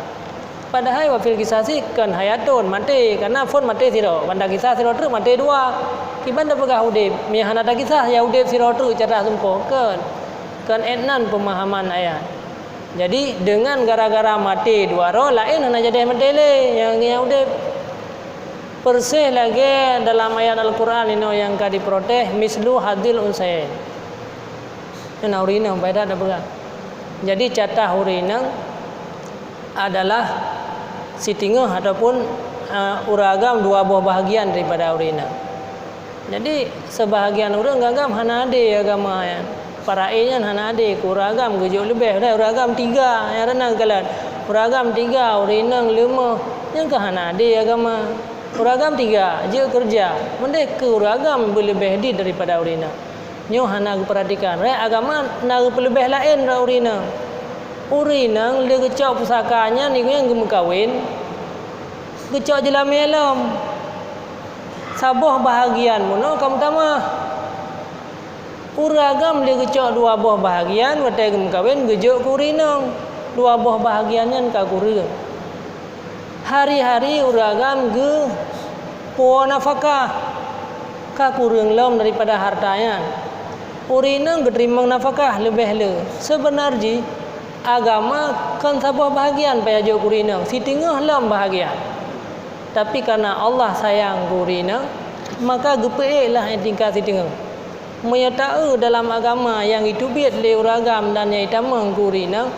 Padahai wa fil qisasi kon hayatun, maté, karena phon maté sidroe, ban takisas sidroe treuk maté dua. Kiban tapeugah udeb, meunyo hana takisas ya udeb sidroe treuk cara tumpôh, kon. Kon ék nan peumahaman ayat. Jadi dengan gara-gara maté dua roh laén hana jadeh maté lé nyang, nyang udeb. Persis lagée dalam ayat Al-Quran inoe nyang ka diprotes, mislu hadzil unsayain. Nyan ureuëng inong, beda dak peugah. Jadi, catah ureuëng inong adalah siteungoh ataupun, eh, ureuëng agam dua boh bahagian daripada ureuëng inong. Jadi, seubahagian ureuëng agam hana adé agama nyan. Para e nyan hana adé, keu ureuëng agam geujok leubeh, padahai ureuëng agam tiga, nyang reunan geukalon. Ureuëng agam tiga, ureuëng inong leumoh, nyan ka hana adé agama. Ureuëng agam tiga, jeuet keureuja, meudeh keu ureuëng agam beuleubeh dit daripada ureuëng inong. Nyoe hana geupeuratikan. Rot agama na geupeuleubeh laén rot ureuëng inong. Ureuëng inong lé geucok pusaka nyan, nyan geumeukawen, geucok jeulamé lom. Saboh bahagian bunoe ka meutamah. Ureuëng agam lé geucok dua boh bahagian, watée geumeukawen geujok keu ureuëng inong. Dua boh bahagian nyan ka kureueng. Hari-hari ureuëng agam geupuwoe nafakah, ka kureueng lom daripada hareuta nyan. Ureuëng inong geuteurimong nafakah leubeh le. Seubeuna jih, agama kon saboh bahagian payah jok keu ureuëng inong, siteungoh lom bahagian. Tapi, kareuna Allah sayang keu ureuëng inong, maka geupeuék lah nyang tingkat siteungoh. Meunyoe taeu dalam agama nyang jiteubiet lé ureuëng agam dan nyang jitamong keu ureuëng inong,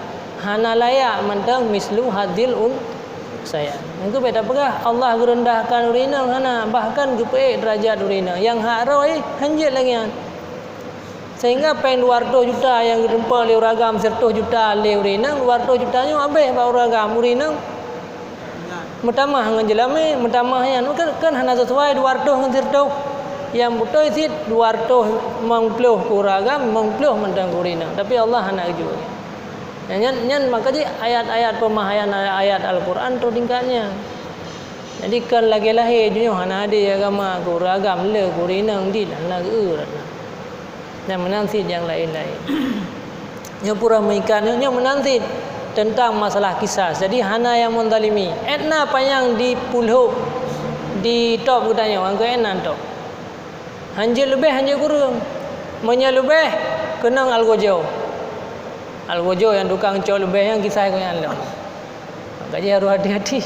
hana layak mantong mislu hadzil unsayain. Nyang keubiet tapeugah, Allah geureundahkan ureuëng inong, hana, bahkan geupeuék deurajat ureuëng inong. Nyang hak roh jih hanjeuet lagée nyan. Sehingga péng dua ratus juta nyang geuteumpok lé ureuëng agam seratus juta lé ureuëng inong, dua ratus juta nyoe habéh bak ureuëng agam, ureuëng inong meutamah ngon jeulamé, meutamah nyan kan, kan hana sesuai dua ratus ngon seratus. Nyang beutôi cit dua ratus limong ploh keu ureuëng agam, limong ploh mantong keu ureuëng inong. Tapi Allah hana geujok. Nyan, nyan maka jih ayat-ayat peumahayan ayat-ayat Al-Quran troh tingkat nyan. Jadi kon lagée lahé jinoe hana adé agama keu ureuëng agam le keu ureuëng inong dit hana geu-eu rot na. Dan meunan cit nyang laén-laén. Nyoe pura meuikat nyoe, nyoe meunan cit teuntang masalah kisas. Jadi hana nyang meuzalimi. Ét na panyang dipulhok, ditôb geutanyoe, angkeu ét na tôb. Hanjeuet leubeh, hanjeuet kureueng. Meunyoe leubeh, keunong algojo. Algojo nyang tukang cok leubeh nyan kisah nyan lom. Maka jih harôh hati-hati.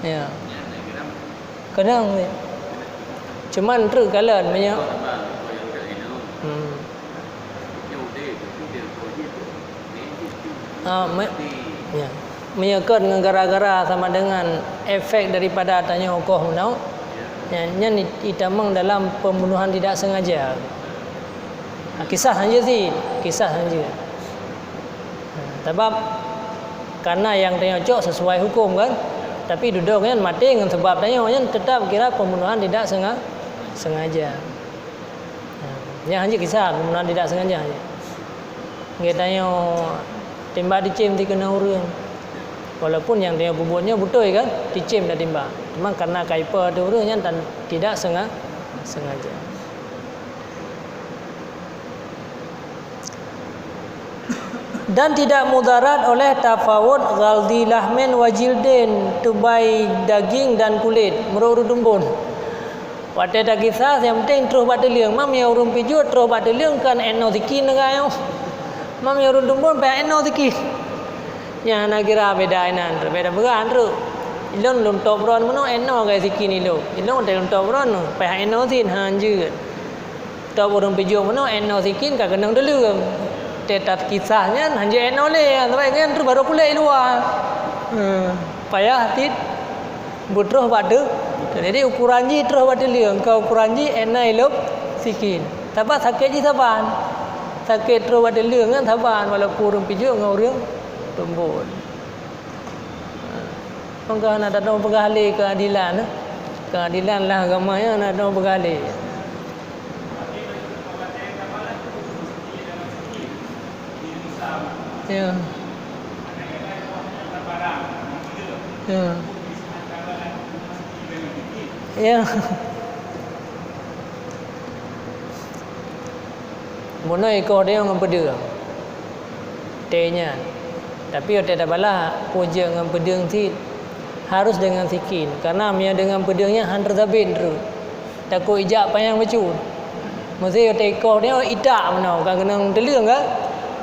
Ya. Keunong. Cuman treuk kalon meunyoe. Hmm. Ah, me-, ya. Meunyoe kon ngon gara-gara sama dengan efek daripada tanyoe koh meunoe, nyan, nyan itamong dalam pembunuhan tidak sengaja. Ah, kisah hanjeuet cit, kisah hanjeuet. Sabab karena nyang tanyoe cok sesuai huköm kan, tapi dudoe nyan maté ngon sabab tanyoe, nyan tetap kira pembunuhan tidak senga-, sengaja. Nyan hanjeuet kisah pembunuhan tidak sengaja. Geutanyoe timbak ticém dikeue ureuëng. Walaupun nyang tanyoe peubuet nyoe beutôi kan, ticém tatimbak. Cuma karena kaipe ateueh ureuëng nyan tan-, tidak senga-, sengaja. Dan tidak mudarat oleh tafawut ghaldi lahmin wa jildin, teubai daging dan kulit, meurok ureuëng tumbon. Watée takisas, nyang penting troh bak teuleueng. Mam nyang ureuëng pijuet troh bak teuleueng kan ét noe sikin nyoe. Mam nyang ureuëng tumbon payah ét noe sikin. Nyan hana kira beda inan, beda beurah trok. Ilôn lôn tôb droen meunoe ét noe gai sikin ilôn. Ilôn watée lôn tôb droen, payah ét noe sin, hanjeuet. Tôb ureuëng pijuet meunoe ét noe sikin ka keunong teuleueng. Teutab kisah nyan hanjeuet ét noe lé, sabab nyan troh barô kulét i luwa. Hmm, payah cit beutroh bak teu-, jadi ukuran jih troh bak teuleueng, ka ukuran jih ét noe ilôn sikin. Sabab sakét jih saban. Sakét troh bak teuleueng nyan saban, walaupun ureuëng pijuet ngon ureuëng tumbon. Maka na tadong peugah lé keuadilan, eh. Keuadilan lah agama nyan na tadong peugah lé. Ya. Ya. Ya. Bunoe ikoh deuh ngon peudeueng. Tée nyan. Tapi watée tabalah, peue jeuet ngon peudeueng cit, harus deungon sikin. Karena meunyoe deungon peudeueng nyan han teusabet treuk. Takot ijak panyang bacut. Meusé teukoh nyoe itak meunoe, ka keunong teuleueng ka.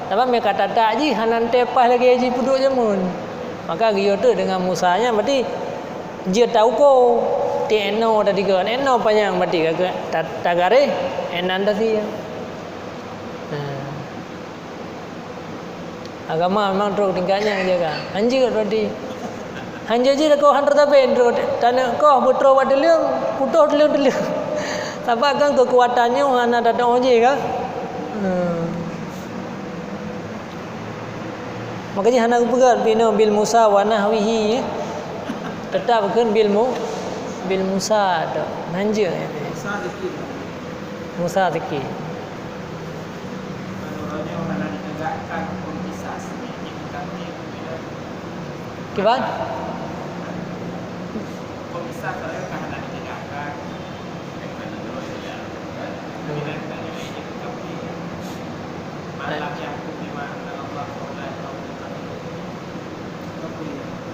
Sabab meukatat-tat jih hana teupaih lagée jih peuduek jameun. Maka geuyue teuk deungon Musa nyan, berarti jeuet tauko. Ti eno tadi ka, eno panyang berarti ka, ka ta-, tagaréh, enan tasi. Nah. Agama memang trok tingkat nyan jaga. Hanjeuet berarti. Hanjeuet jih lakoe han teutaben trok taneuk koh beutroh bak teuleueng, putôh teuleueng-teuleueng. Sabab kan keukuatan nyoe hana tatu'oh jih kan. Hmm. Maka jih hana geupeugah binoe bil Musa wa nahwihi, ya. Tetap kheun bil mu-, bil Musa tu. Hanjeuet. Musa zikir. Musa zikir. Kalau uroe nyoe hana ditegakkan hukum kisas, ini bukan dia. Kiban? Hukum kisas kalau ka hana ditegakkan. Malam yang hukum lima, kalau Allah Taala.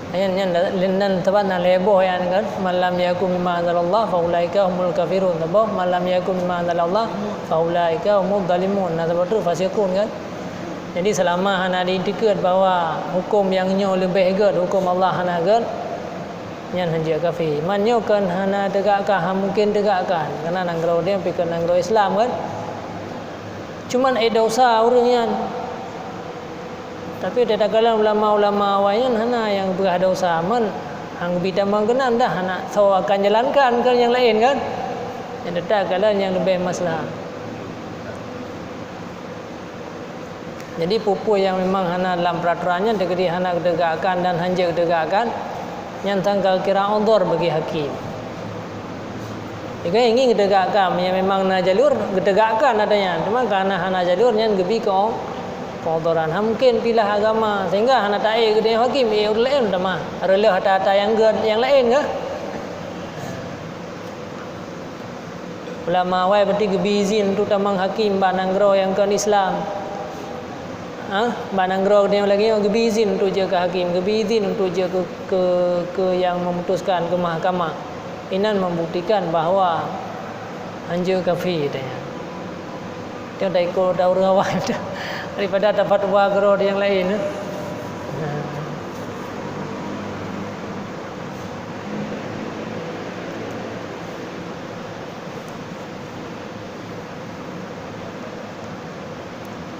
Nyan, nyan, nyan, nyan sabab na lhée boh ayat kan, "Man lam yahkum bima anzalallah fa ulaika humul kafirun." Saboh, "Man lam yahkum bima anzalallah fa ulaika humuz zalimun." Na saboh tu fasiqun kan. Jadi selama hana diitikeuet bahwa huköm nyang nyoe leubeh gét, huköm Allah hana gét, nyan hanjeuet kafé. Man nyoe kan hana teugakkan, han mungken teugakkan. Karena nanggroe nyoe pih kan nanggroe Islam kan. Cuman ék desya ureuëng nyan. Tapi takalon ulama-ulama awai nyan hana nyang peugah desya, man han geubi tamong keunan dah, hana soe akan jalankan keu nyang laén kan. Nyang teutakalon nyang leubeh maslahat. Jadi peue-peue nyang memang hana lam peraturan nyan teukeudi hana geutegakkan dan hanjeuet geutegakkan, nyan sang ka kira udhur bagi hakim. Jika ingin geutegakkan, meunyo memang na jalur, geutegakkan ata nyan. Cuma karena hana jalur, nyan geubi keu, keudhuran. Han mungken pilah agama, sehingga hana taék geutanyoe hakim, ék ureuëng laén tamah. Reuloh ata-ata nyang gét, nyang laén kah? Ulama awai berarti geubi izin untuk tamong hakim bak nanggroe nyang kon Islam. Ha? Bak nanggroe geutanyoe lagée nyoe geubi izin untuk jeuet keu hakim, geubi izin untuk jeuet keu, keu, keu nyang memutuskan, keu mahkamah. Inan membuktikan bahwa hanjeuet kafé tanyoe. Nyoe taikot ata ureuëng awai daripada tafatwa keudroe nyang laén.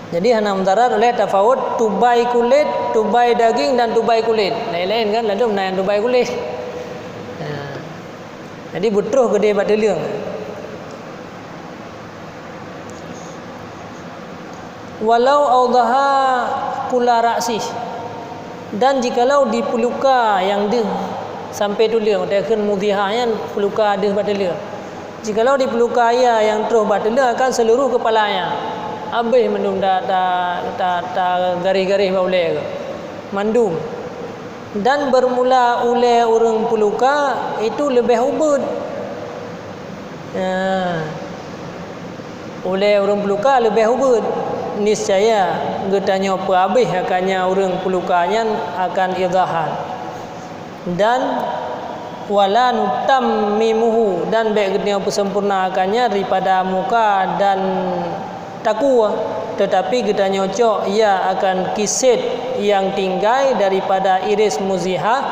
Jadi hana mudarat oleh tafaut tubai kulét, tubai daging dan tubai kulét. Laén-laén kan, ladôm na nyang tubai kulét. Nah. Jadi beutroh keudeh bak teuleueng. Walau audhaha kula ra'sih, dan jikalau dipeuruka nyang deuh sampai tuleueng, teukeun mudhihah nyan peuruka deuh bak tuleueng. Jikalau dipeuruka ia nyang troh bak tuleueng akan seluruh keupalanya, habéh mandum ta, ta, ta, tagaréh-garéh bak ulée geuh. Mandum. Dan bermula ulée ureuëng peuruka itu leubeh ubeuet. Nah, ulée ureuëng peuruka leubeh ubeuet. Niscaya geutanyoe peuhabéh akannya ureuëng peuruka nyan akan idhahan. Dan wala nutammimuhu, dan bék geutanyoe peusempurna akannya daripada muka dan takue, teutapi geutanyoe cok ia akan kiset nyang tinggai daripada iris muzihah,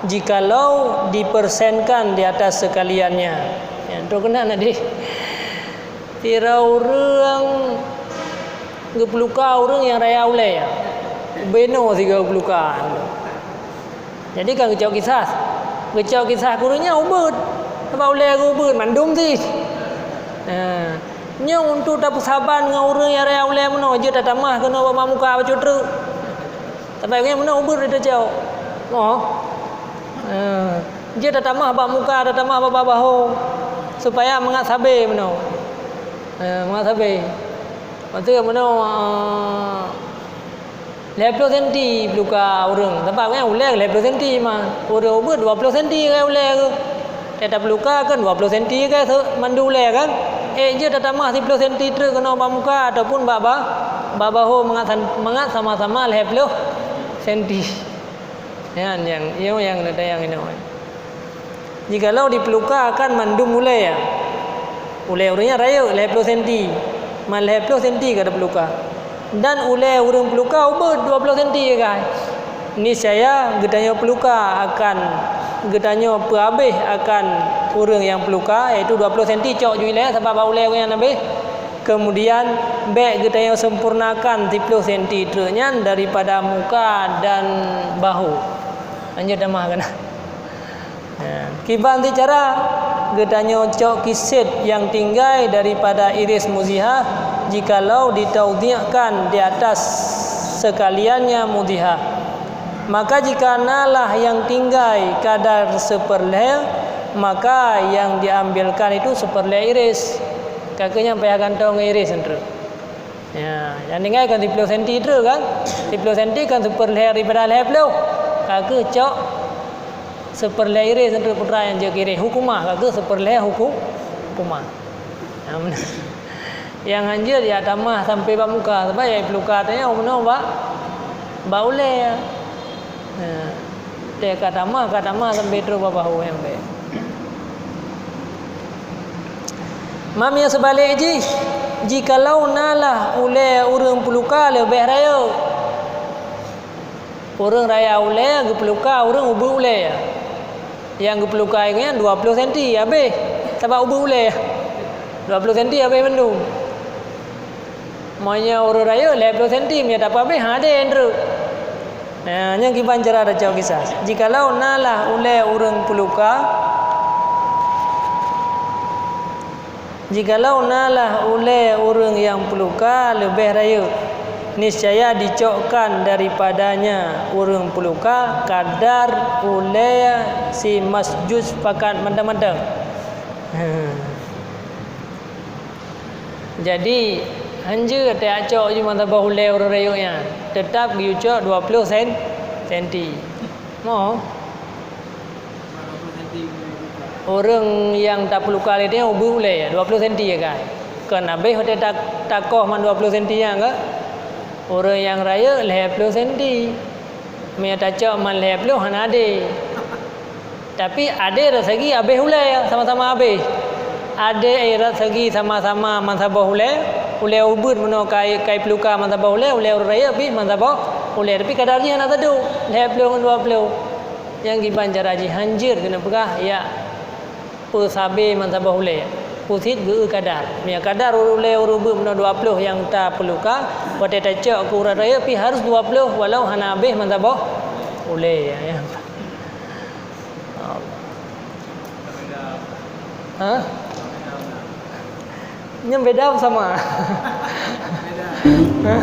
jikalau dipersenkan di atas sekaliannya. Ya, tu kena nanti. Sira ureuëng geupeuruka ureuëng nyang raya ulée, ya. Beno siga geupeuruka. Jadi kan geucok kisah. Geucok kisah keu ureuëng nyan ubeuet. Sabab ulée geuh ubeuet mandum sih. Nah, nyoe untuk tapeusaban ngon ureuëng nyang raya ulée meunoe, jeuet tatamah keunoe bak muka bacut treuk. Tapi nyan meunoe ubeuet tacok. Oh. Nah, jeuet tatamah bak muka, tatamah bak, bak bahô supaya mangat sabe meunoe. Nah, mangat sabe. Lepas tu meunoe, ah, lhée ploh senti peuruka ureuëng. Sabab nyan ulée lhée ploh senti mah. Ureuëng ubeuet dua ploh senti ngon ulée geuh. Teutab peuruka kan dua ploh senti kan mandum ulée kan. Eh, jeuet tatamah siploh senti treuk keunoe bak muka ataupun bak ba-, bak bahô mangat san-, mangat sama-sama lhée ploh senti. Nyan nyang, nyoe nyang na tayang inoe. Jikalau dipeuruka akan mandum ulée, ya. Ulée ureuëng nyan rayeuk lhée ploh senti, man lhée ploh senti ka tapeuruka. Dan ulée ureuëng peuruka ubeuet dua ploh senti ka. Niscaya geutanyoe peuruka akan, geutanyoe peuhabéh akan ureuëng nyang peuruka, yaitu dua ploh senti cok jih lé sabab bak ulée ureuëng nyan habéh. Kemudian, bék geutanyoe sempurnakan siploh senti treuk nyan daripada muka dan bahu. Lanjut tamah keunan. Ya. Kiban cara geutanyoe cok kiset nyang tinggai daripada iris muzihah jikalau ditaudhi'kan di atas sekaliannya muzihah. Maka jika nalah nyang tinggai kadar seupeurlhée, maka nyang diambilkan itu seupeurlhée iris. Ka keuh nyan payah gantoe ngon iris nyan treuk. Ya, nyang tinggai kan siploh senti treuk kan? Siploh senti kan seupeurlhée daripada lhée ploh. Ka keuh cok seupeurlhée iris nyan treuk putra nyang jeuet keu iris. Hukumah, ka keuh seupeurlhée huku-, hukumah. Nyang, nyang hanjeuet ya tamah sampai bak muka, sebab ya peuruka teuh nyoe meunoe bak, bak ulée. Nah, teuka tamah, ka tamah sampai trok bak bahu nyang bék. Mam nyang seubalek jih, jikalau nalah ulée ureuëng peuruka leubeh rayeuk. Ureuëng raya ulée geupeuruka ureuëng ubeuet ulée. Nyang geupeuruka nyan dua ploh senti habéh, sabab ubeuet ulée. Dua ploh senti habéh bandum. Meunyoe ureuëng rayeuk lhée ploh senti, meunyoe tapeuhabéh, ha, deh, nyan treuk. Nah, nyan kiban cara tacok kisas. Jikalau nalah ulée ureuëng peuruka, jikalau nalah ulée ureuëng nyang peuruka leubeh rayeuk, niscaya dicokkan daripadanya ureuëng peuruka kadar ulée si masjuj pakat mantong-mantong. Jadi, hanjeuet teuka cok jih meusaboh ulée ureuëng rayeuk nyan, teutab geuyue cok dua ploh sen-, senti. Mo? Ureuëng nyang tapeuruka lé nyan ubeuet ulée dua ploh senti ya kai. Kon habéh watée ta-, takoh man dua ploh senti nyan ka? Ureuëng nyang rayeuk lhée ploh senti. Meunyoe tacok man lhée ploh hana adé. Tapi adé rot segi habéh ulée, sama-sama habéh. Adé rot segi sama-sama meusaboh ulée, ulée ubeuet meunoe kai, kai peuruka meusaboh ulée, ulée ureuëng rayeuk pih meusaboh ulée. Tapi kadar jih hana saduek, lhée ploh ngon dua ploh. Nyang kiban cara jih hanjeuet keuneuk peugah, ya, peusabé meusaboh ulée. Peusit geu kadar. Meunyoe kadar ulée ureuëng ubeuet meunoe dua ploh nyang tapeuruka, watée tacok keu ureuëng rayeuk pih harus dua ploh walau hana habéh meusaboh ulée. Ya, ya. Ha? Nyan beda sama. Ha?